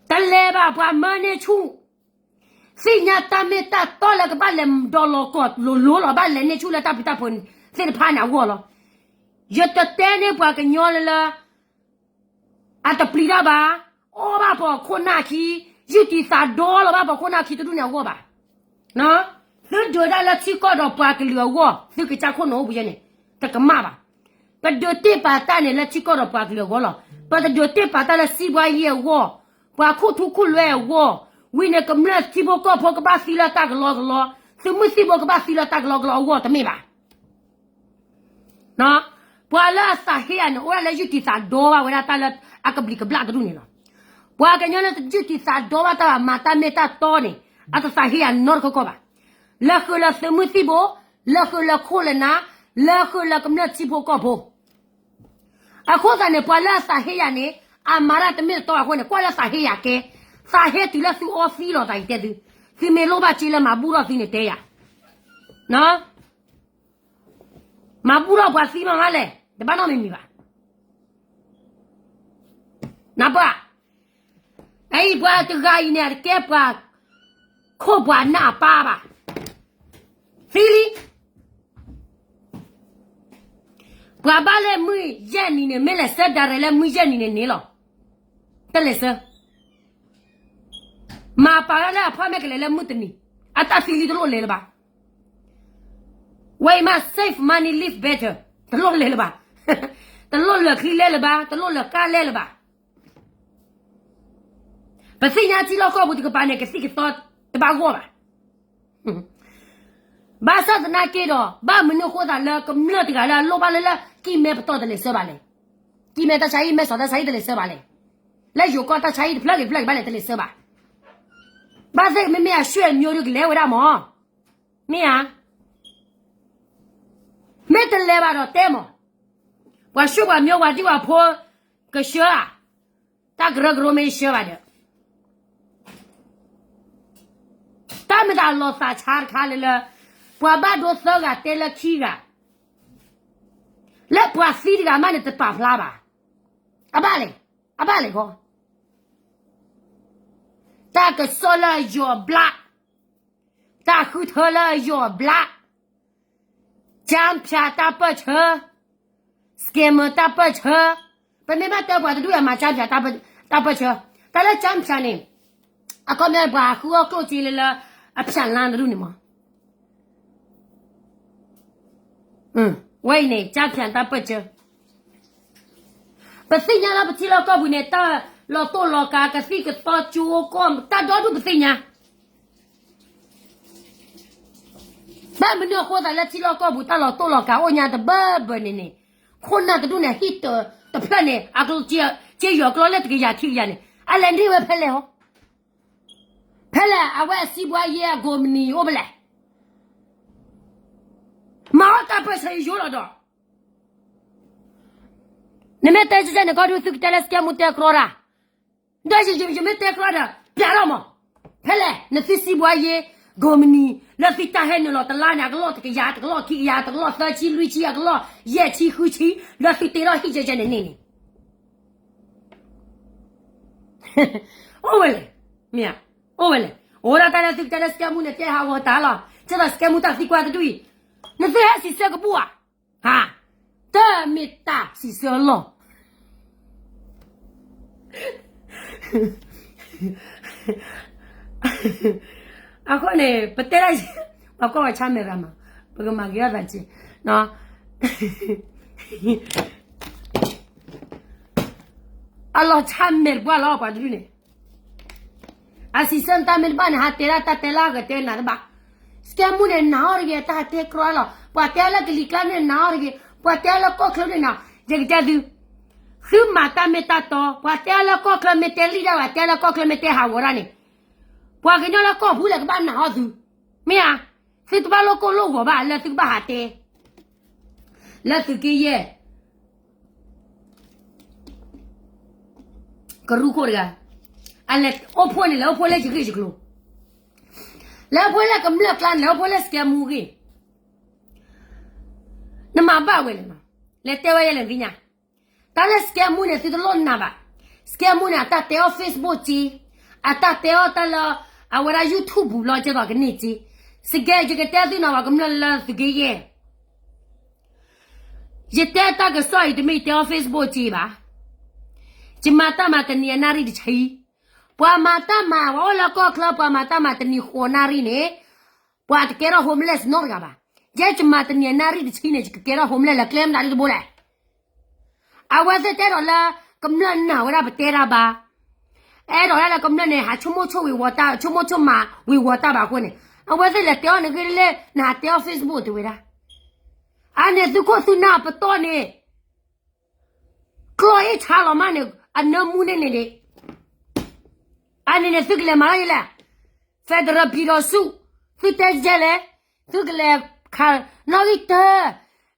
တလဲၤဘၣ်ပှၤမၢန့ၢ်ဆူၣ်, သ့ၣ်ညါတၢ်မ့ၢ်တၢ်တီလၢကဘၣ်လဲၤဒီးလီၤကီၢ်လိၤလိၤလီၤ ဘၣ်လဲၤန့ၢ်ဆူၣ်လၢတၢ်ဖံးတၢ်ဖုးသ့ၣ်တဖၣ်န့ၣ်အဂီၢ်လီၤ. ယတတဲန့ၢ်ပှၤကညီလၢလၢ အတပျံၤတၢ်ဘၣ်, အီၣ်ဘၣ်ပှၤခိၣ်နၢ်ခံ, ယုၢ်တံၢ်သးဒီလီၤဘၣ်ပှၤခိၣ်နၢ်ခံတဒူၣ်န့ၣ်အဂီၢ်ဘၣ်. သုဒုးတၢ်လၢထံကီၢ်ဒီးပှၤကလုာ်အဂီၢ်, သုကစၢ်ခိၣ်နူာ်အိၣ်ဘှံးယဲန့ၣ်, တကမၣ်ဘၣ်. ပဒုးတ့ၢ်ပာ်တၢ်န့ၣ်လၢထံကီၢ်ဒီးပှၤကလုာ်အဂီၢ်လီၤ. ပတဒုးတ့ၢ်ပာ်တၢ်လၢစံးဘှါယဲၢ်အဂီၢ်, ပှၤခူၣ်ထူခူၣ်လွဲအဂီၢ်, ဝံၤန့ၣ်ကမျၢၢ်ထံဖိကီၢ်ဖိကဘၣ်သံလၢတၢ်ကလီကလီ, သုးမုၢ်သံၣ်ဘိကဘၣ်သံလၢတၢ်ကလီကလီအဂီၢ်တမ့ၢ်ဘၣ်. ပှၤလၢအသးဟ့ယၤန့ၣ် အိၣ်ဒၣ်လၢယုၢ်တံၢ်သးဒီဘၣ်ဝဲဒၣ်တၢ်လၢအကဘျံးကဘျၣ်တဒူၣ်န့ၣ်လီၤ. ပှၤကညီလၢယုၢ်တံၢ်သးဒီဘၣ်တၢ်ဘၣ် မၤတၢ်မ့ၢ်တၢ်တီန့ၣ်, အတသးဟ့ယၤနီတခီကီၢ်ဘၣ်. လၢဃုာ်လၢသုးမုၢ်သံၣ်ဘိ, လၢဃုာ်လၢခိၣ်လၢနၢ်, လၢဃုာ်လၢကမျၢၢ်ထံဖိကီၢ်ဖိ. အဃိသတးန့ၣ် ပှၤလၢအသးဟ့ယၤန့ၣ် အမၤတၢ်တမ့ၢ်တတီအဃိန့ၣ် ကွၢ်လၢသးဟ့ယၤကဲ, သးဟ့တုၤလၢသုအီသံလီၤသးအံၤတဲသု, သုမ့ၢ်လိၣ်ဘၣ်စ့လၢမၤဘူၣ်ထီၣ်သုန့ၣ်တဲယၤ မၤဘူၣ်ထီၣ်ပှၤသံမးမးလဲၣ်, တဘၣ်နီတမံၤမံၤဘၣ်. နပှၤ, အအံၤပှၤတဂၤအံၤန့ၣ် အတကဲပှၤခိၣ်ပှၤနၢ်အပၢ်ဘၣ်. သံလံ. ပှၤဘၣ်လၢမုၢ်ယဲၢ်နံၤန့ၣ် မ့ၢ်လဲၤဆၢဒၣ်ရဲၣ်လၢမုၢ်ယဲၢ်နံၤန့ၣ် န့ၣ်လီၤ. တလဲၤဆၢ မၤပာ်လၢအဖီမ့ၢ်ကလဲၤလၢမုၢ်တနံၤ, အတၢ်သံလံတလိၣ်လဲၤလၢၤဘၣ်. ဝဲအံၤမး save money, live better, တလိၣ်လဲၤလၢၤဘၣ်. တလိၣ်လၢာ်ချံလဲၤလၢၤဘၣ်, တလိၣ်လၢာ်ကါလဲၤလၢၤဘၣ်. ပသ့ၣ်ညါထံလီၢ်ကီၢ်ပူၤတကပၤန့ၣ် ကသံၣ်ကသီတဘၣ်ဂီၢ်ဘၣ်. ဘၣ်ဆၣ်သနာ်က့ဒီး ဘၣ်မနုၤအဃိသတးလၢကမျၢၢ်တဂၤလၢအလိၣ်ဘၣ်လၢလၢ ကံၢ်မဲပတီၢ်တလဲၤဆၢဘၣ်လဲၣ်. ကံၢ်မဲတၢ်ဆါဟံၣ် မဲစီၤတၢ်ဆါဟံၣ်တလဲၤဆၢဘၣ်လဲၣ်. လၢယိၤကီၢ်တၢ်ဆါဟံၣ်တဖျၢၣ်ဂ့ၤတဖျၢၣ်ဂ့ၤဘၣ်လဲၣ် တလဲၤဆၢဘၣ်. ဘၣ်သ့ၣ်မ့မ့ၢ်အဆွေမျိုးဒုကလဲၤဝဲဒၣ်မး, မ့ၢ်ဧါ. မ့ၢ်တလဲၤဘၣ်ဒီးတဲမး, ပှၤဆွေပှၤမျိုးပှၤတံၢ်ပှၤဖိ ကဆှၢဧါ, တၢ်ကရၢကရိမ့ၢ်ဆှၢဘၣ်ဒီး တၢ်မ့ၢ်တၢ်လီၤသးဆါတခါလၢလၢ ပှၤဘၣ်ဒိသၢဂၤတဲလၢခံဂၤ, လၢပှၤသံတဂၤမးန့ၣ်တပာ်ဖျါဘၣ်. အဘၣ်လဲၣ်, အဘၣ်လဲၣ်ခီ, တၢ်ကစီၣ်လၢအယိာ်အဘျး, တၢ်ဃုထၢလၢအယိာ်အဘျး, ကၠၢဖၠးတၢ်ပၢၢ်ဆၢ, scammer တၢ်ပၢၢ်ဆၢ, ပမ့ၢ်ဘၣ်တဲပှၤတဒူၣ်အမၤကၠၢဖၠးတၢ်ပၢၢ်ဆၢ, တၢ်လၢကၠၢဖၠးန့ၣ် အခီပညီပှၤဃုအီၣ်ကျိၣ်စ့လၢလၢ အဖၠးလါတဒူၣ်န့ၣ်မး, ဝဲအံၤန့ၣ် ကၠၢဖၠးတၢ်ပၢၢ်ဆၢ ပသ့ၣ်ညါလၢပထံလီၢ်ကီၢ်ပူၤန့ၣ် တၢ်လီၤတိၢ်လီၤကး ကသံၣ်ကသီကၠိကီၢ် တၢ်ဒီဒူၣ်ပသ့ၣ်ညါ, ဘၣ်မနုၤအဃိသတးလၢထံလီၢ်ကီၢ်ပူၤ တၢ်လီၤတိၢ်လီၤကးအိၣ်ညါတဘၢဘၢန့ၣ်န့ၣ်, ခိၣ်နၢ်တဒူၣ်န့ၣ် ဟံၣ်တဖျၢၣ်န့ၣ် အကက့ယီၤကျီလၢတကယၤခံကယၤန့ၣ် အလဲၤန့ၢ်ဝဲဖဲလဲၣ်ဟီ, ဖဲလဲၣ်အဝဲအစံးဘှါယဲအကိးမနံၤအိၣ်ဖဲလဲၣ်, မၤအီၣ်တၢ်ပၢၢ်ဆၢယိယိလီၤဒီး နမ့ၢ်တဲကဲန့ၣ် ကီၢ်ဒု သုကတဲလၢ scam မူတဲကြီတၢ်, ဒီးယမ့ၢ်တဲကြီဒီး ပျးထီၣ်မး, ဖဲလဲၣ် နသုစံးဘှါယဲ ကိးမနံၤ လၢသုတၢ်ဟဲနုာ်လီၤတလါန့ၣ် အကလီၢ်တကယၤ တကလီၢ်ခံကယၤ တကလီၢ်သၢဆံလွံၢ်ဆံ အကလီၢ်ယဲၢ်ဆံဃုဆံ လၢသုတ့ထီၣ်ဟံၣ်ကဲကဲန့ၣ်န့ၣ်န့ၣ် အိၣ်ဝဲလဲၣ်, မ့ၢ်ဧါ, အိၣ်ဝဲလဲၣ်, အိၣ်ဒၣ်တၢ်လၢသုကတဲလၢ scam မူန့ၣ် တဲဟးဂီၤတၢ်လီၤ, ကဲသိး scam မူတၢ်သံကွၢ်တဒူၣ်အံၤ, နသုဟဲစံးဆၢကဘူၣ်ဧါ, ဟါ, တမ့ၢ်တၢ်စံးဆၢလီၤ အဃိန့ၣ် ပတဲဒၣ် ပှၤကွၢ်ဝဲဆါမဲာ်ရၤမး, ပကမၤက့ၤအီၣ်သးက့ၤ, အလီၤဆါမဲာ်တပှၢ်လီၤ ပှၤတဒူၣ်န့ၣ်, အစံးဆၢနတၢ်မ့ၢ်တဘၣ်န့ၣ် ဟးတဲဒၣ်တၢ်တဲလၢအဂၤတဲနၤတဘၣ်, scam မူန့ၣ် နၤအီၤတဂ့ၤ တၢ်ဟးတဲကြီလီၤ, ပှၤတဲလၢကလံၤကျါန့ၣ် နၤအီၤတဂ့ၤ, ပှၤတဲလၢကီၢ်ချၢန့ၣ်နၤ, ယကတဲသု သုမၤတၢ်မ့ၢ်တၢ်တီ, ပှၤတဲလၢကီၢ်ချၢမ့ၢ်တဲလံၣ်ဒၣ်ဘၣ် တဲလၢကီၢ်ချၢမ့ၢ်တဲဟးဂီၤဒၣ်န့ၣ်, ပှၤကညီလၢကီၢ်ပူၤလဲၣ်ကဘၣ်နာ်အီၤသု, မ့ၢ်ဧါ, သုတဘၣ်လိၣ်ကိၢ်လိၣ်ဂီၤဘၣ် လၢသုကဘၣ်ဟးတဲ လၢသုးက့ယဲၢ် ကရူၢ်ခိၣ်တဂၤ, အလဲၤအိၣ်ဖှိၣ်န့ၣ် လဲၤအိၣ်ဖှိၣ်လၢယဂ့ၢ်ယကျိၤ, လဲၤအိၣ်ဖှိၣ်လၢကမျၢၢ်ကျါန့ၣ် လဲၤအိၣ်ဖှိၣ်လၢ scam မူဂ့ၢ်, နမၤဘၣ်ဝဲလဲၣ်, လဲၤတဲဝဲယဲလဲၣ်သ့ၣ်ညါ, တၢ်လၢ scam မူန့ၣ် သုတလိၣ်နာ်ဘၣ်, scam မူန့ၣ် အတၢ်တဲအီၣ် Facebook က့, အတၢ်တဲအီၣ်တၢ်လၢ အဝဲဒၣ် YouTube ပူၤလီၤ ကဲသိးကန့ၢ်က့, စကဲ ယကတဲသုနီၤ ပှၤကမျၢၢ်လၢသုးက့ယဲၢ် ယတဲတၢ်ကစီၣ်အံၤ တမ့ၢ်ယတဲအီၤ Facebook က့ဘၣ်. ယမၤတၢ်မၤတနံၤအနၣ်ရံၣ်တဆံ, ပှၤမၤတၢ်မၤ ပှၤအိၣ်လၢကီၢ်ချၢ ပှၤမၤတၢ်မၤတနံၤဃိးနၣ်ရံၣ်န့ၣ် ပှၤတကဲထီၣ် homeless နီတဂၤဘၣ်. ယဲယမၤတနံၤအနၣ်ရံၣ်တဆံန့ၣ် ယကကဲထီၣ် homeless လၢကျဲမနုၤတဘိလဲၣ်. အဝဲသ့ၣ်တဲဒီးလၢ ကမျၢၢ်နာ်ဝဲဒၣ်ပတဲတၢ်ဘၣ်. အဲၣ်ဒိးဒၣ်လၢကမျၢၢ်န့ၣ် ဟးဆိကမိၣ်ဆိဝ့ၤဝီၤတၢ် ဆိကမိၣ်ဆိမၤဝ့ၤဝီၤတၢ်ဘၣ်အဃိန့ၣ် အဝဲသ့ၣ်လဲၤတဲအီၤန့ၣ်ဂ့ၤလၢ နဟးတဲအီၤ Facebook တဝဲဒၣ်. အန့ၣ်သုခိၣ်သုနၢ်ပတီၢ်န့ၣ် ကျီၢ်အ့ၣ်ဆါလီၤမးန့ၣ် အနၢမူန့ၣ်န့ၣ်ဒၣ်. အန့ၣ်န့ၣ်သုကလဲၤမၤလီၤယလဲၣ်. federal ပြည်ထောင်စု, သုတဲဒ်လဲၣ်, သုကလဲၤခးနီၣ်ဂံၢ်တၢၢ်,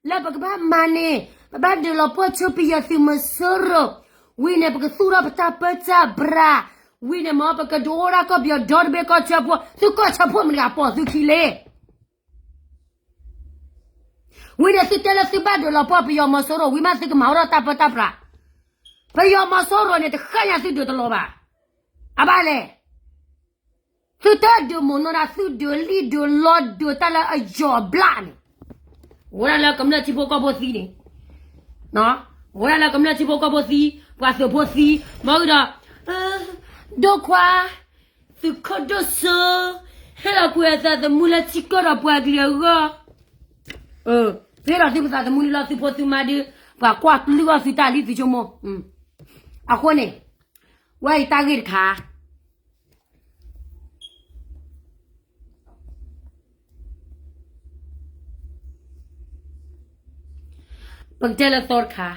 လၢပကဘၣ်မၤန့ၣ် ပဘၣ်ဒုးလီၤပှီၢ်ဆူပယီၤသုးမီၤစိရိၤ, ဝံၤန့ၣ် ပကသူၣ်ထီၣ်ပတၢ်ပၢတၢ်ပြး, ဝံၤန့ၣ်မ့ၢ် ပကဒုးအိၣ်ဒၣ်ကီၢ်ပယီၤဒီတဘ့ၣ်ကီၢ်ဆၢဖိ, သုကီၢ်ဆၢဖိမတၤတဂၤပိာ်သုခံလဲၣ်. ဝံၤန့ၣ်သုတဲလၢသုဘၣ်ဒုးလီၤပှီၢ်ပယီၤမီၤစိရိၤ ဝံၤမးသုကမၤအိၣ်ထီၣ်တၢ်ပၢတၢ်ပြး, ပယီၤမီၤစိရိၤန့ၣ် တဃၣ်ညါသုဒုးတလီၤဘၣ်. အဘၣ်လဲၣ်, သုတဒုးမိၢ်နီၢ်ဒၣ် သုဒုးလံၣ်ဒုးလီဒုးတၢ်လၢအယီၤဘျးန့ၣ်, အိၣ်ဒၣ်လၢကမျၢၢ်ထံဖိကီၢ်ဖိသံန့ၣ်, အိၣ်ဒၣ်လၢကမျၢၢ်ထံဖိကီၢ်ဖိသံ, ပှၤသုးဖိသံ, မ့ၢ်ဂ့ၤဒီး, ဒိၣ်ခွါ, သုးခိၣ်ဒိၣ်စိ, ဟဲလီၤကွံာ်အသးသမူလၢထံကီၢ်ဒီးပှၤကလုာ်အဂီၢ်, သုဟဲဒီးသုပသးသမူလံလီၤ သုဖိသုမါဒုး, ပှၤကွၢ်လုၢ်အီၣ်သုတၢ်လံသုဆိကမိၣ်, အဃိန့ၣ်, ဝဲအံၤတၢ်ဂ့ၢ်တခါ ပကတဲလၢသီတခါ,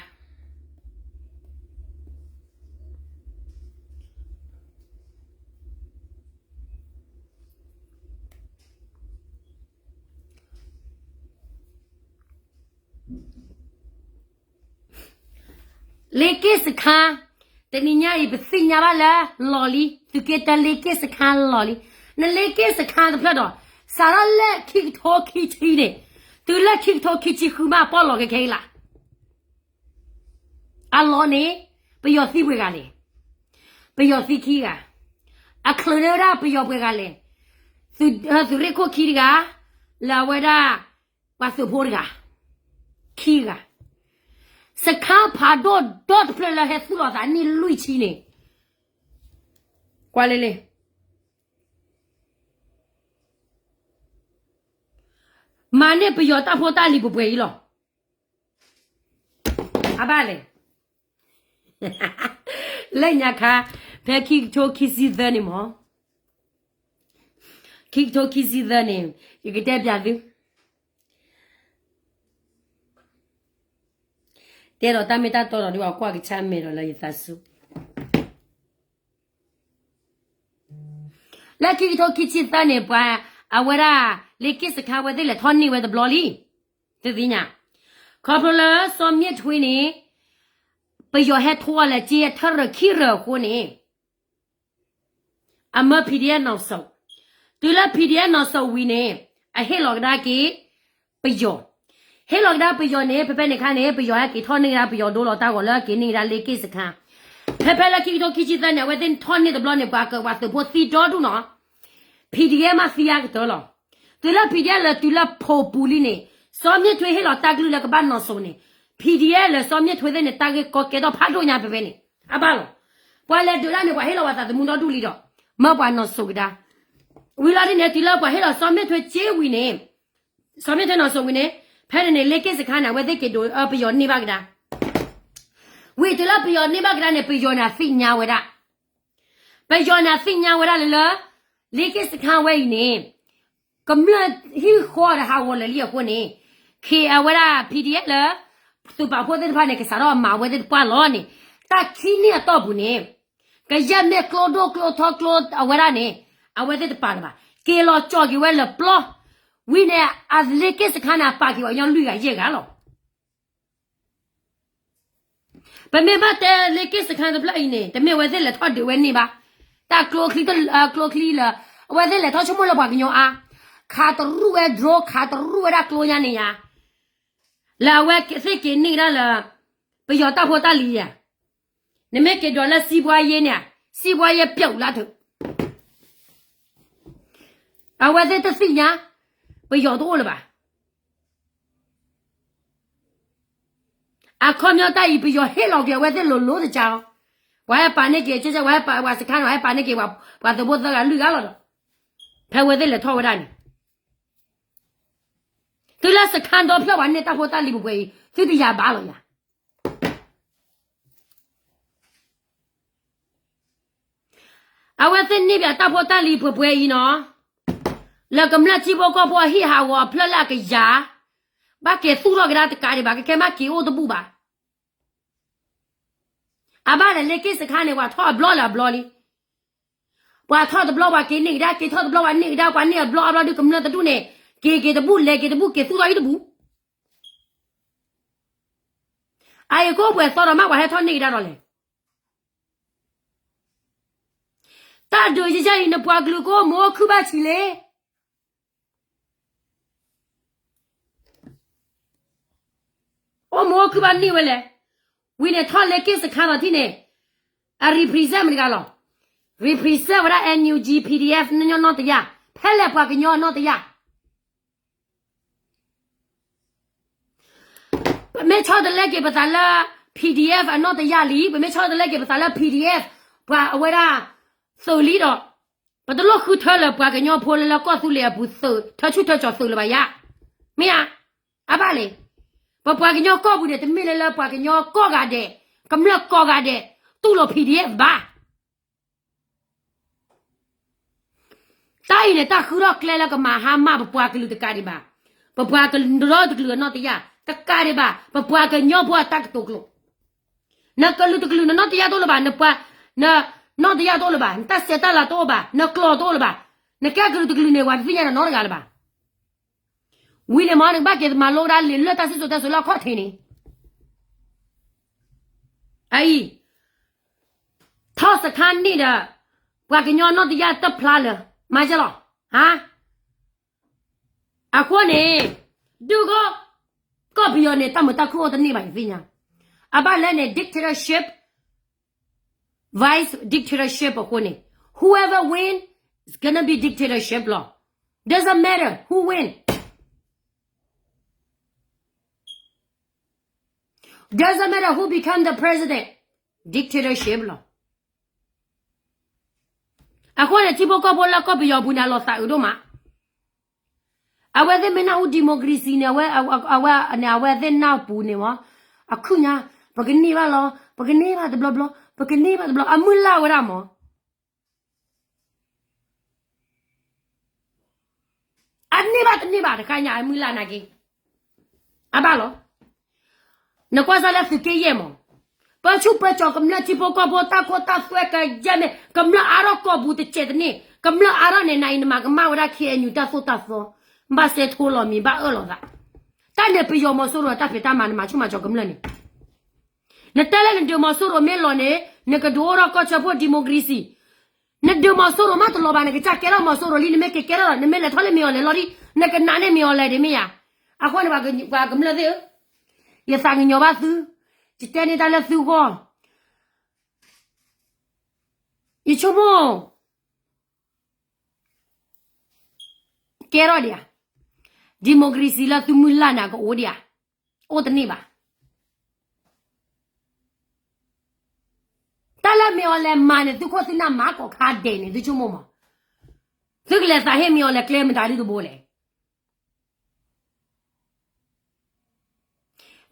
လ့က့ၣ်စခါ, တနံၤညါအံၤ ပသ့ၣ်ညါဘၣ်လၢလီၤလံ, သုးက့တၢလ့က့ၣ်စခါလီၤလံ. နလ့က့ၣ်စခါတဖျၢၣ်ဒီး, စးထီၣ်လၢခံကထိခံဆံန့ၣ်, တုၤလၢခံကထိခံဆံဃုမး ပီၣ်လီၤခဲခဲအံၤလီၤ. အလီၢ်န့ၣ်, ပယီၤသံပှဲၤဂၤလဲၣ်. ပယီၤသံခံဂၤ, အချုးန့ၢ်ဝဲဒၣ်ပယီၤပှဲၤဂၤလဲၣ်. သုးရ့ၣ်ခိၣ်ခံတဂၤ, လၢအဝဲဒၣ်, ပှၤသုးဖိတဂၤ, ခံဂၤ, စခါဖးဒိၣ်ဒီတဖျၢၣ်လၢဟဲသူၣ်လီၤသးနံၣ်လွံၢ်ဆံန့ၣ်, ကွၢ်လၢလၢ မၤန့ၢ်ပယီၤတၢ်ဖိတၢ်လံၤပှဲၤပှဲၤအံၤလီၤ. အဘၣ်လဲၣ်, လၢညါခါ, ဖဲခံကထိခံဆံသၢန့ၣ်မ့ၢ်, ခံကထိခံဆံသၢန့ၣ်, ယကတဲပျးသု, တဲဒီးတၢ်မ့ၢ်တၢ်တီဒီး ဒ်ပှၤကွၢ်ကဆါမဲာ်ဒီးလၢယသးဆူ လၢခံကထိခံဆံသၢန့ၣ် ပှၤအဝဲဒၣ် လ့က့ၣ်စခါဝဲသ့ၣ်လဲၤထီၣ်န့ၢ်ဝဲတဘျီလံ, တသ့ၣ်ညါ, ခီဖျိလၢစီၤမ့ၣ်ထွ့န့ၣ်, ပယီၤဟဲထိလၢက့ထၢၣ်ရၢၢ်ခံရၢၢ်အဃိန့ၣ် အမၢ PDF နီၢ်စိး, တုၤလၢ PDF နီၢ်စိးဝံၤန့ၣ်, အဟ့ၣ်လီၤကဒါက့ၤ ပယီၤ, ဟ့ၣ်လီၤကဒါပယီၤန့ၣ် ဖဲဖဲန့ၣ်ခါန့ၣ် ပယီၤဟဲက့ၤထီၣ်န့ၢ်ကဒါပယီၤဒိလီၤတၢ်ဂီၤလၢက့ၤန့ၢ်ကဒါလ့က့ၣ်စခါ, ဖဲဖဲလၢခံကထိခံဆံသၢန့ၣ် အဝဲသ့ၣ်ထီၣ်န့ၢ်တဘျီန့ၣ် ပှၤကပှၤသုးဖိသံဒီဒူၣ်နီၤ, PDF မးသံအါကတၢၢ်လီၤ. တုၤလၢ PDF လၢတုၤလၢဖိပူၤလံန့ၣ်, စီၤမ့ၣ်ထွ့ဟ့ၣ်လီၤတၢ်ကလုၢ်လၢကဘၣ်နီၢ်စိးန့ၣ်, PDF လၢစီၤမ့ၣ်ထွ့သ့ၣ်န့ၣ် တၢ်ဂ့ၢ်ကီကဲထီၣ်ဖးဒိၣ်ညါဖဲဖဲန့ၣ် အဘၣ်လီၤ. ပှၤလဲၤဒုးတၢ်န့ၣ် ပှၤဟ့ၣ်လီၤပှၤသးသမူဒီဒူၣ်လံဒီး, မၢပှၤနီၢ်စိးကဒါ, ဝံၤလီၤဒ်န့ၣ် တုၤလၢပှၤဟ့ၣ်လီၤစီၤမ့ၣ်ထွ့က့ဝံၤန့ၣ်, စီၤမ့ၣ်ထွ့နီၢ်စိးဝံၤန့ၣ်, ဖဲန့ၣ်န့ၣ် လ့က့ၣ်စခါန့ၣ် အဝဲသ့ၣ်က့ၤဒိးအၢပယီၤန့ၢ်ဘၣ်ကဒါ, ဝံၤတုၤလၢပယီၤန့ၢ်ဘၣ်ကဒါန့ၣ် ပယီၤန့ၣ်သ့ၣ်ညါဝဲဒၣ် ပယီၤန့ၣ်သ့ၣ်ညါဝဲဒၣ်လၢလၢ, လ့က့ၣ်စခါဝဲအံၤန့ၣ်, ကမျၢၢ်ဟံၣ်ဃီဒီးဟးဂီၤလၢာ်လံအဃိန့ၣ်, ခ့အဝဲဒၣ် PDF လၢ, သုးပာ်ဖှိၣ်သ့ၣ်တဖၣ်န့ၣ် ကစးထီၣ်မၤဝဲသ့ၣ်တပှၢ်လီၤန့ၣ်, တၢ်ခံနံၣ်အတီၢ်ပူၤန့ၣ်, ကယဲၢ်မ့ၢ်ကျိဒိၣ်ကျိထီကျိအဝဲဒၣ်န့ၣ်, အဝဲသ့ၣ်တပာ်လၢၤဘၣ်, က့ၤလီၤကၠီၤက့ၤဝဲလၢပျီ, ဝံၤန့ၣ်, အလ့က့ၣ်စခါန့ၣ် အပာ်က့ၤပှၤကညီလွံၢ်ဂၤယဲၢ်ဂၤလီၤ. ပမ့ၢ်ဘၣ်တဲလ့က့ၣ်စခါတဖျၢၣ်အံၤန့ၣ် တမ့ၢ်အဝဲသ့ၣ်လဲၤထီၣ်ဒုးဝဲန့ၢ်ဘၣ်, တၢ်ကျိချံ, ကျိချံလၢ, အဝဲသ့ၣ်လဲၤထီၣ်ဆိကမိၣ်လၢပှၤကညီအါ, ခးတရူၣ်ဝဲ drone ခးတရူၣ်ဝဲဒၣ်ကျိညါန့ၣ်ယါ, လၢအဝဲသ့ၣ်က့ၤန့ၢ်ကဒါလၢ, ပယီၤတၢ်ဖိတၢ်လံၤယါ, နမ့ၢ်က့ၤဒွးလၢစံးဘှါယဲန့ၣ်, စံးဘှါယဲပျီလၢထူ, အဝဲသ့ၣ်တသ့ၣ်ညါ, ပယီၤတအိၣ်လၢၤဘၣ် အခီပညီတၢ်အံၤ ပယီၤဟ့ၣ်လီၤက့ၤအဝဲသ့ၣ်လိၤလိၤတကါလီၤ, ပှၤဟဲပာ်န့ၢ်က့ၤ ကဲကဲ ပှၤဟဲပာ်ပှၤစခါန့ၣ် ဟဲပာ်န့ၢ်က့ၤပှၤသုးဖိသၢဂၤလွံၢ်ဂၤလီၤဒီး, ဖဲအဝဲသ့ၣ်လဲၤထီၣ်ဝဲဒၣ်န့ၣ်, သုလၢစခါဒီဖျၢၣ်ပှၤန့ၢ်တၢ်ဖိတၢ်လံၤပှဲၤပှဲၤအံၤ သုတယၤဘၣ်လီၤယၤ အဝဲသ့ၣ်န့ၢ်ဘၣ်တၢ်ဖိတၢ်လံၤပှဲၤပှဲၤအံၤနီၤ, လၢကမျၢၢ်ထံဖိကီၢ်ဖိအဟံၣ်ဟးဂီၤအဖျၢၣ်လၢအကယၤ, ဘၣ်က့ၤသူၣ်ထီၣ်ကဒါတကးဒံးဘၣ် ကဲကဲမးက့ၤအိၣ်တဘူၣ်ဘၣ်. အဘၣ်ဒီးလ့က့ၣ်စခါန့ၣ် ပှၤထီၣ်အဘျီလၢအဘျီလံ. ပှၤထီၣ်တဘျီပှၤက့ၤန့ၢ်ကဒါ, က့ၤထီၣ်တဘျီပှၤန့ၢ်ကဒါ, ပှၤန့ၢ်အဘျီအဘျီဒုးကမျၢၢ်တဒူၣ်န့ၣ်, က့ၤက့ၤတဘူၣ် လဲၤက့ၤတဘူၣ် က့ၤသူၣ်ထီၣ်အံၤတဘူၣ်. အအံၤကိးပှဲၤသီဒီးမး ပှၤဟဲထီၣ်န့ၢ်ကဒါဒီးလဲၣ်. တၢ်ဒုးယဲၢ်ယဲၢ်အံၤ နပှၤကလုာ်ကအိၣ်မူအိၣ်ခုၣ်ဘၣ်ဆံးလဲၣ်. အိၣ်မူအိၣ်ခုၣ်ဘၣ်န့ၢ်ဝဲလဲၣ်. ဝံၤန့ၣ်ထီၣ်လၢက့ၣ်စခါလီၤထံၣ်န့ၣ်, အ represent မတဂၤလီၤ. represent ဝဲဒၣ် NUG PDF ညီနီၢ်တယၢ်, ဖဲလဲၣ်ပှၤကညီအနီၢ်တယၢ်. ပမ့ၢ်ဆီတလဲက့ၤပသးလၢ PDF အနီၢ်တယၢ်လံ, ပမ့ၢ်ဆီတလဲက့ၤပသးလၢ PDF ပှၤအဝဲဒၣ်သုးလံဒီး, ပတလိၣ်ဃုထၢလၢပှၤကညီဖိလၢလၢကီၢ်သူလ့ၤအပူၤသုး ထၢဆူၣ်ထၢကၠီၤသုးလၢၤဘၣ်ယါ. မ့ၢ်ဧါ. အဘၣ်လဲၣ်. ပပှၤကညီကီၢ်ပူၤန့ၣ် တမ့ၢ်လၢလၢပှၤကညီကိးဂၤဒဲး, ကမျၢၢ်ကိးဂၤဒဲး, တူၢ်လိာ် PDF ဘၣ် တၢ်အံၤန့ၣ် တၢ်ဃုထီၣ်ကျဲလၢကမၤဟါမၢ်ပပှၤကလုာ်တကးဒံးဘၣ်, ပပှၤကလုာ်တကလုာ်အနီၢ်တယၢ်, တကးဒံးဘၣ်, ပပှၤကညီဖိအတၢ်ကတိၤကျိာ်, နကလုာ်တကလုာ်နနီၢ်တယၢ်တအိၣ်လၢၤဘၣ်, နပှၤ, နနီၢ်တယၢ်တအိၣ်လၢၤဘၣ်, နတၢ်ဆဲးတၢ်လၤတအိၣ်ဘၣ်, နကျိာ်တအိၣ်လၢၤဘၣ်, နကဲကလုာ်တကလုာ်န့ၣ် ပှၤတသ့ၣ်ညါနနီတဂၤလၢၤဘၣ်. ဝံၤန့ၣ်မ့ၢ်နကဘၣ်က့ၤမၤလိဝဲဒၣ်လံာ်လၢတၢ်စံၣ်စိၤတဲစိၤလၢအခီၣ်ထံးန့ၣ်, အအံၤ ထီၣ်စခါန့ၣ်ဒီး ပှၤကညီနီၢ်တယၢ်တဖျါလၢၤ, မၤကဲလီၤ, ဟါ. အဃိန့ၣ် ဒုးကီၢ်, ကီၢ်ပယီၤန့ၣ် တၢ်မုာ်တၢ်ခုၣ်အိၣ်တန့ၢ်ဘၣ် ယသ့ၣ်ညါ, အဘၣ်လဲၣ်န့ၣ် dictatorship, vice dictatorship အဃိန့ၣ် whoever win is gonna be dictatorship လီၤ. Doesn't matter who win. Doesn't matter who become the president. Dictatorship လီၤ. အဃိန့ၣ် ထံဖိကီၢ်ဖိလၢကီၢ်ပယီၤပူၤန့ၣ် အလီၤသးအုးဒိၣ်မး. အဝဲသ့ၣ်မ့ၢ်နၢ်ဟူ democracy န့ၣ် အဝဲ, အဝဲ, အဝဲသ့ၣ်နၢ်ပူၤန့ၣ်မ့ၢ်, အခုညါ, ပကန့ၢ်ဘၣ်လီၤ, ပကန့ၢ်ဘၣ်တဘျီဘျီ, ပကန့ၢ်ဘၣ်တဘျီ, အမုၢ်လၢ်ဝဲဒၣ်မ့ၢ် အန့ၢ်ဘၣ်တန့ၢ်ဘၣ် တခါညါအမုၢ်လၢ်နာ်က့, အဘၣ်လီၤ. နကွၢ်စၢ်လၢသုးက့ယဲၢ်မး, ပဆူၣ်ပၢကၠီၤကမျၢၢ်ထံဖိကီၢ်ဖိ တၢ်ခိတၢ်သွဲကယဲၢ်မ့ၢ် ကမျၢၢ်အါထီၣ်ကီၢ်ပူၤတစဲးတန့ၢ်, ကမျၢၢ်အါထီၣ်န့ၣ် နအံၤနမၤကမၣ်ဝဲဒၣ် KNU တၢ်သိၣ်တၢ်သီ, ဘၣ်စဲထိလီၤမံၤ ဘၣ်အၢၣ်လီၤသး, တၢ်န့ၣ်ပယီၤမီၤစိရိၤတၢ်ဖံးတၢ်မၤ နမၤဆူၣ်မၤကၠီၤကမျၢၢ်န့ၣ် နတဲလၢနဒုးမီၤစိရိၤမ့ၢ်လီၤန့ၣ် နကဒုးအိၣ်ထီၣ်ကီၢ်ဆၢဖိ democracy. နဒုးမီၤစိရိၤမးတလီၤဘၣ် နကစၢ်ကဲထီၣ်မီၤစိရိၤလံ နမ့ၢ်က့ၤကဲထီၣ်ဒီး နမ့ၢ်လဲၤထီၣ်လၢမ့ၢ်အီၤလဲၤလီၤဒံး နကနးန့ၢ်မ့ၢ်အီၤလဲၤဒံးမ့ၢ်ယါ. အဃိန့ၣ် ပှၤကမျၢၢ်သ့ၣ်ဧၢ, ယသးကညီၤဘၣ်သု, ယတဲန့ၢ်တၢ်လၢသုဂီၢ်, ယဆိကမိၣ် ကဲထီၣ်ဒံးဧါ, democracy လၢသုမုၢ်လၢ်န့ၣ် အကအိၣ်ဒံးဧါ, အိၣ်တန့ၢ်ဘၣ်. တၢ်လၢမ့ၢ်အီၤလဲၤမၤန့ၣ် သုခိၣ်သုနၢ်မၤကိးခါဒဲးန့ၣ် သုဆိကမိၣ်မး, သုကလဲၤသးဟ့ၣ်မ့ၢ်အီၤလဲၤကျဲမတၤဒုတဘိလဲၣ်.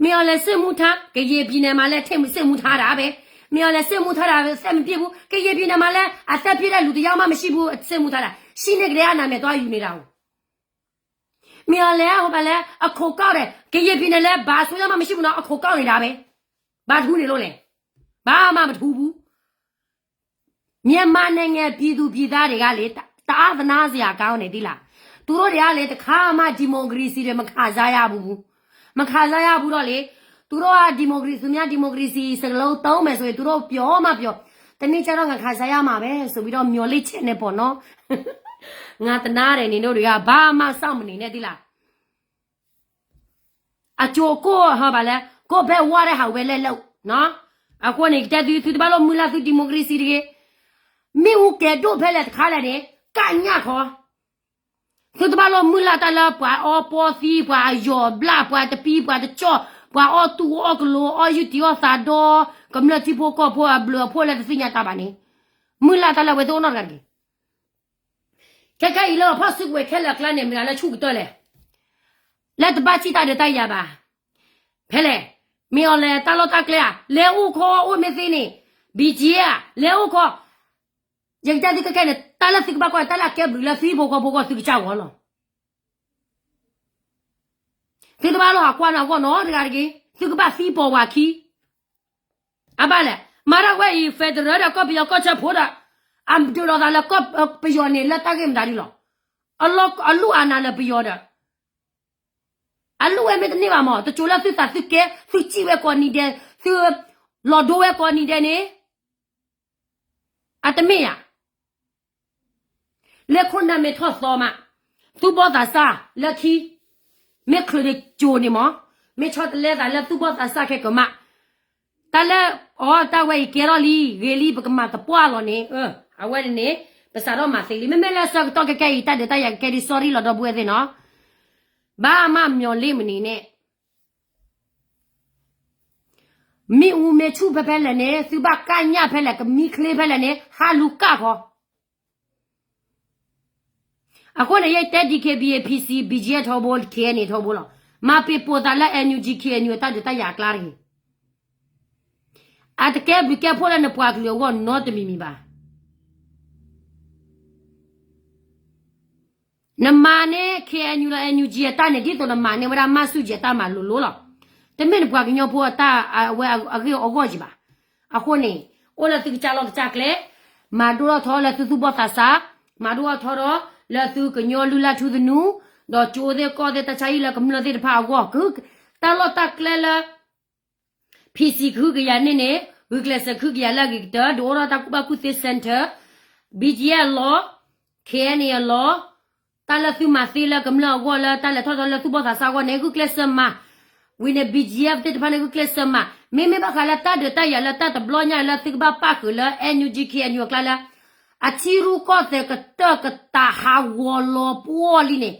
မ့ၢ်အီၤလဲၤစစ်မှုထမ်း, ကရင်ပြည်နယ်မှာလည်း စစ်မှုထမ်းတာပဲ, မ့ၢ်အီၤလဲၤစစ်မှုထမ်းတာပဲ အသက်မပြည့်ဘူး, ကရင်ပြည်နယ်မှာလည်း အသက်ပြည့်တဲ့လူတစ်ယောက်မှမရှိဘူး စစ်မှုထမ်းတာ, ရှိနေကတည်းက နာမည်သွားယူနေတာကို. မ့ၢ်အီၤလဲၤဟိုဘက်လဲၤ အခိးကောက်တယ်, ကရင်ပြည်နယ်လည်း ဘာအစိုးရမှမရှိဘူးနော် အခိးကောက်နေတာပဲ, ဘာထူးနေလို့လဲ, ဘာမှမထူးဘူး. မြန်မာနိုင်ငံပြည်သူပြည်သားတွေကလေ တ-, တအားသနားစရာကောင်းနေသီးလၢ်. သူတို့တွေကလေ တစ်ခါမှ democracy တွေမခံစားရဘူး, မခံစားရဘူးတော့လေ, သူတို့က democracy, သူများ democracy စကားလုံးသုံးမယ်ဆိုရင် သူတို့ပျော်မှပျော်, တစ်နေ့ကျတော့ ငါခံစားရမှာပဲဆိုပြီးတော့ မျှော်လင့်ချက်နဲ့ပေါ့နော်. ငါသနားတယ်နင်တို့တွေက ဘာမှစောင့်မနေနဲ့သီးလၢ်. အကြိုအကိုဟောပါလဲ, ကိုယ့်ဘက်ဝါတဲ့ဟာဝဲလဲလုပ်, နော်. အဃိန့ၣ် ကတဲသု, သုတဘၣ်လိၣ်မုၢ်လၢ်သု democracy တဂ့ၤ. မ့ၣ်အူကဲၤဒိၣ်ဖဲလဲၣ်တခါလဲၣ်န့ၣ် ကညၣ်ခီ. သုတဘၣ်လိၣ်မုၢ်လၢ်တၢ်လၢ ပှၤအီပီသံ, ပှၤအယီၢ်ဘျၣ်, ပှၤတပံ, ပှၤတကၠီၣ်, ပှၤအီတူၢ်အီကလိၤ, အီယူၢ်တံၢ်အီသးဒီ, ကမျၢၢ်ထံဖိကီၢ်ဖိအဘျုးအဖှိၣ်လၢတသ့ၣ်ညါတၢ်ဘၣ်န့ၣ်, မုၢ်လၢ်တၢ်လၢအဝဲသ့ၣ်အိၣ်နီတဂၤတဂ့ၤ. ခဲခဲအံၤလၢအဖီၣ်စုကဝဲၤခဲလၢာ်အကျါန့ၣ် မတၤလၢဆူၣ်ကတၢၢ်လဲၣ်. လၢတဘၣ်စံၣ်တၢ်ဒုးတၢ်ယၤဘၣ်. ဖဲလဲၣ်, မ့ၢ်အီၤလဲၤတၢ်လီၢ်တၢ်ကျဲဧါ, လဲၤအိၣ်ခီအိၣ်မ့ၢ်သ့န့ၣ်, BGF လဲၤအိၣ်ခီ. ယကတဲသုခဲခဲန့ၣ် တၢ်လၢသုကဘၣ်ကွၢ်န့ၣ် တၢ်လၢအကဲဘျုးလၢသုဟံၣ်ဖိဃီဖိအဂီၢ် သုကစၢ်ဂီၢ်လီၤ. သုတဘၣ်လီၤဟးကွၢ်န့ၣ်အဂီၢ်နီတဂၤတဂ့ၤ, သုကဘၣ်သံပိာ်ဝဲခံ အဘၣ်လဲၣ်, မၤတၢ်ဝဲအံၤ federal ဒီးကီၢ်ပယီၤကီၢ်ဆၢဖိဒီး အဒုးလိာ်သးလၢကီၢ်ပယီၤန့ၣ် လၢတၢ်ဂ့ၢ်မတၤဒ်လီၤ. အလိၣ်အနၤလၢပယီၤဒီး အလိၣ်ဝဲမ့ၢ်တန့ၢ်ဘၣ်မး, တစိၤလၢသုသးသုကဲ, သုစံၣ်ဝဲကိးနံၤဒဲး, သုလီၤဒိဝဲကိးနံၤဒဲးန့ၣ်, အတမ့ၢ်ယၤ လၢခိၣ်နၢ်မ့ၢ်ထီၣ်သီမး, သူၣ်ဘီၣ်သးစၢ်လၢခံ, မ့ၢ်ချုးတစိၤန့ၣ်မး, မ့ၢ်ဆီတလဲသးလၢသူၣ်ဘီၣ်သးစၢ်ခဲကမး, တၢ်လၢအီၤတၢ်ဝဲအံၤကဲထီၣ်လံ, ဂ့ၤလံ, ပကမၤသပှၢ်လီၤန့ၣ်, အဝဲန့ၣ်န့ၣ် ပစးထီၣ်မၤသ့လံ. မ့မ့ၢ်လၢဆၢကတီၢ်ခဲကဲအံၤ တၢ်ဒုးတၢ်ယၤကကဲဒ် sorry လီၤ ဒီပုၢ်ဝဲၢ်သ့ၣ်နီၤ, ဘၣ်မးမၠိလ့မနုၤန့ၣ် မ့ၣ်အူမ့ၢ်ဆူၣ်ဖဲဖဲလဲၣ်န့ၣ် သုဘၣ်ကၢ်ညၣ်ဖဲလဲၣ်, ကမံချ့ဖဲလဲၣ်န့ၣ် ဟးလူၤကၢ်ခီ. အဃိန့ၣ် ယတဲ DKBA PC BGF ထီဘိ KNA ထီဘိလီၤ. မၤပ့ၤပိာ်သးလၢ NUG KNU အတၢ်ဒုးတၢ်ယၤအကျါတဂ့ၤ. အတကဲဘျုးကဲဖှိၣ်လၢနပှၤကလုာ်အဂီၢ်နီတမံၤမံၤဘၣ်. နမၤန့ၢ် KNU ဒီး NUG အတၢ်န့ၣ် ဒ်သိးနမၤန့ၢ်ဝဲဒၣ်မၢ်ဆူၣ်ကဲၤအတၢ်မၤလိၤလိၤလီၤ. တမ့ၢ်နပှၤကညီဖိအတၢ်အဝဲအဂ့ၢ်အဂီၢ်ကံဘၣ်. အဃိန့ၣ် အိၣ်လၢသုကစၢ်လီၢ်ကစၢ်ကျဲ, မၤဒိၣ်ထီၣ်ထီလၢသုသူၣ်ဘီၣ်သးစၢ်, မၤဒိၣ်ထီၣ်ထီဒီးလၢသုကညီလုၢ်လၢ်ထူသနူ, ဒီးကၠိသ့ၣ်ကီၢ်သ့ၣ်တၢ်ဆါဟံၣ်လၢကမျၢၢ်သ့ၣ်တဖၣ်အဂီၢ်, တၢ်လီၢ်တၢ်ကျဲလၢ PC ကဟုကယာ်န့ၣ်န့ၣ်, ဂုာ်ကျဲးစၢးကဟုကယာ်လၢအဂ့ၤကတၢၢ်, ဒုးအိၣ်ထီၣ်တၢ်ကူၣ်ဘၣ်ကူၣ်သ့ center, BGF အလီၢ်, KNA အလီၢ်, တၢ်လၢသုမၤသ့လၢကမျၢၢ်အဂီၢ်လၢတၢ်လဲၤထီၣ်ထီလၢသူၣ်ဘီၣ်သးစၢ်အဂီၢ်န့ၣ် ဂုာ်ကျဲးစၢးမၤ, ဝံၤန့ၣ် BGF သ့ၣ်တဖၣ်န့ၣ် ဂုာ်ကျဲးစၢးမၤ, မ့မ့ၢ်ဘၣ်ဃးလၢတၢ်ဒုးတၢ်ယၤလၢတၢ်တဘျီညါလၢသုကဘၣ်ပၣ်ဃုာ်လၢ NUG KNU အကျါလၢ အထံရူၢ်ကီၢ်သဲးကတၢၢ်ကတးဟးဂီၤလီၤပှီၢ်လံန့ၣ်,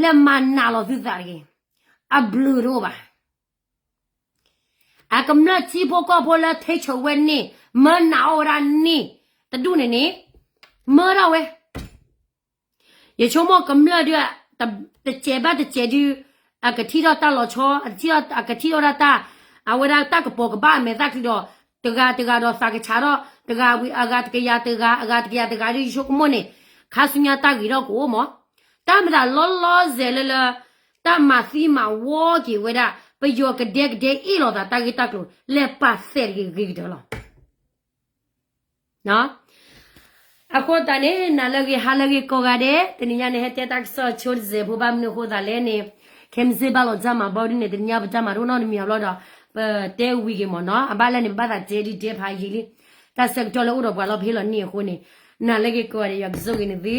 လဲၤမၤနာ်လီၤသုသးတဂ့ၤ, အဘျုးတအိၣ်ဘၣ်. အကမျၢၢ်ထံဖိကီၢ်ဖိလၢထံဆိးဝဲန့ၣ်, မၢနာ်အီၣ်ဝဲဒၣ်န့ၣ်, တဒူၣ်န့ၣ်န့ၣ်, မၢဒၣ်ဝဲ. ယဆိကမိၣ်ကမျၢၢ်ဒုး, တစဲးဘၣ်တစဲးဒုး, အကထံၣ်ထီၣ်တၢ်လီၤဆီ, အကထံၣ်ထီၣ်ဒၣ်တၢ်, အဝဲဒၣ်တၢ်ကပိာ်ကဘၣ်အမဲာ်သၣ်ချံဒီး, တဂၤတဂၤဒီးသးကဆးထီၣ်, တဂၤဝံၤအဂၤတကယၤတဂၤ, အဂၤတကယၤတဂၤဒုး ယဆိကမိၣ်န့ၣ်, ခါဆူညါတၢ်ဂ့ၤထီၣ်ကအိၣ်မး. တၢ်မတၤလီၤလီၤဆဲးလၢလၢ, တၢ်မၤသံမၤဝီက့ၤဝဲဒၣ်, ပယီၤကဒဲကဒဲအ့ၣ်လိာ်သးတၢ်ဂ့ၢ်တၢ်ကျိၤ လဲၤပာ်သဲးတဂ့ၤဂ့ၤကတၢၢ်လီၤ. အဃိသတးန့ၣ် နၤလၢအဂ့ၤ ဟါလၢအဂ့ၤကိးဂၤဒဲး, တနံၤညါန့ၣ် ဟဲတဲတၢ်ကစီၣ်ဆိတစဲးဖိဘၣ်မနုၤအဃိသတးလဲၣ်န့ၣ်, ခဲမုၢ်ဆ့ၣ်ဘၣ်လီၤတၢ်မၤဘီဒ်န့ၣ် တနံၤညါပတၢ်မၤတအိၣ်နီတမံၤဘျီဒီး, ပတဲဝံၤက့ၤမ့ၢ်နီၤ, အဘၣ်လဲၣ်န့ၣ် ပဘၣ်သးတဲဒုးတဲဖးယံာ်လံ, တၢ်ဆၢကတီၢ်လၢအိၣ်ဒီးပှၤလီၤဖဲလီၤန့ၣ်အဃိန့ၣ်, နၤလၢအဂ့ၤကိးဂၤဒဲး ယွၤကဆိၣ်ဂ့ၤန့ၣ်သု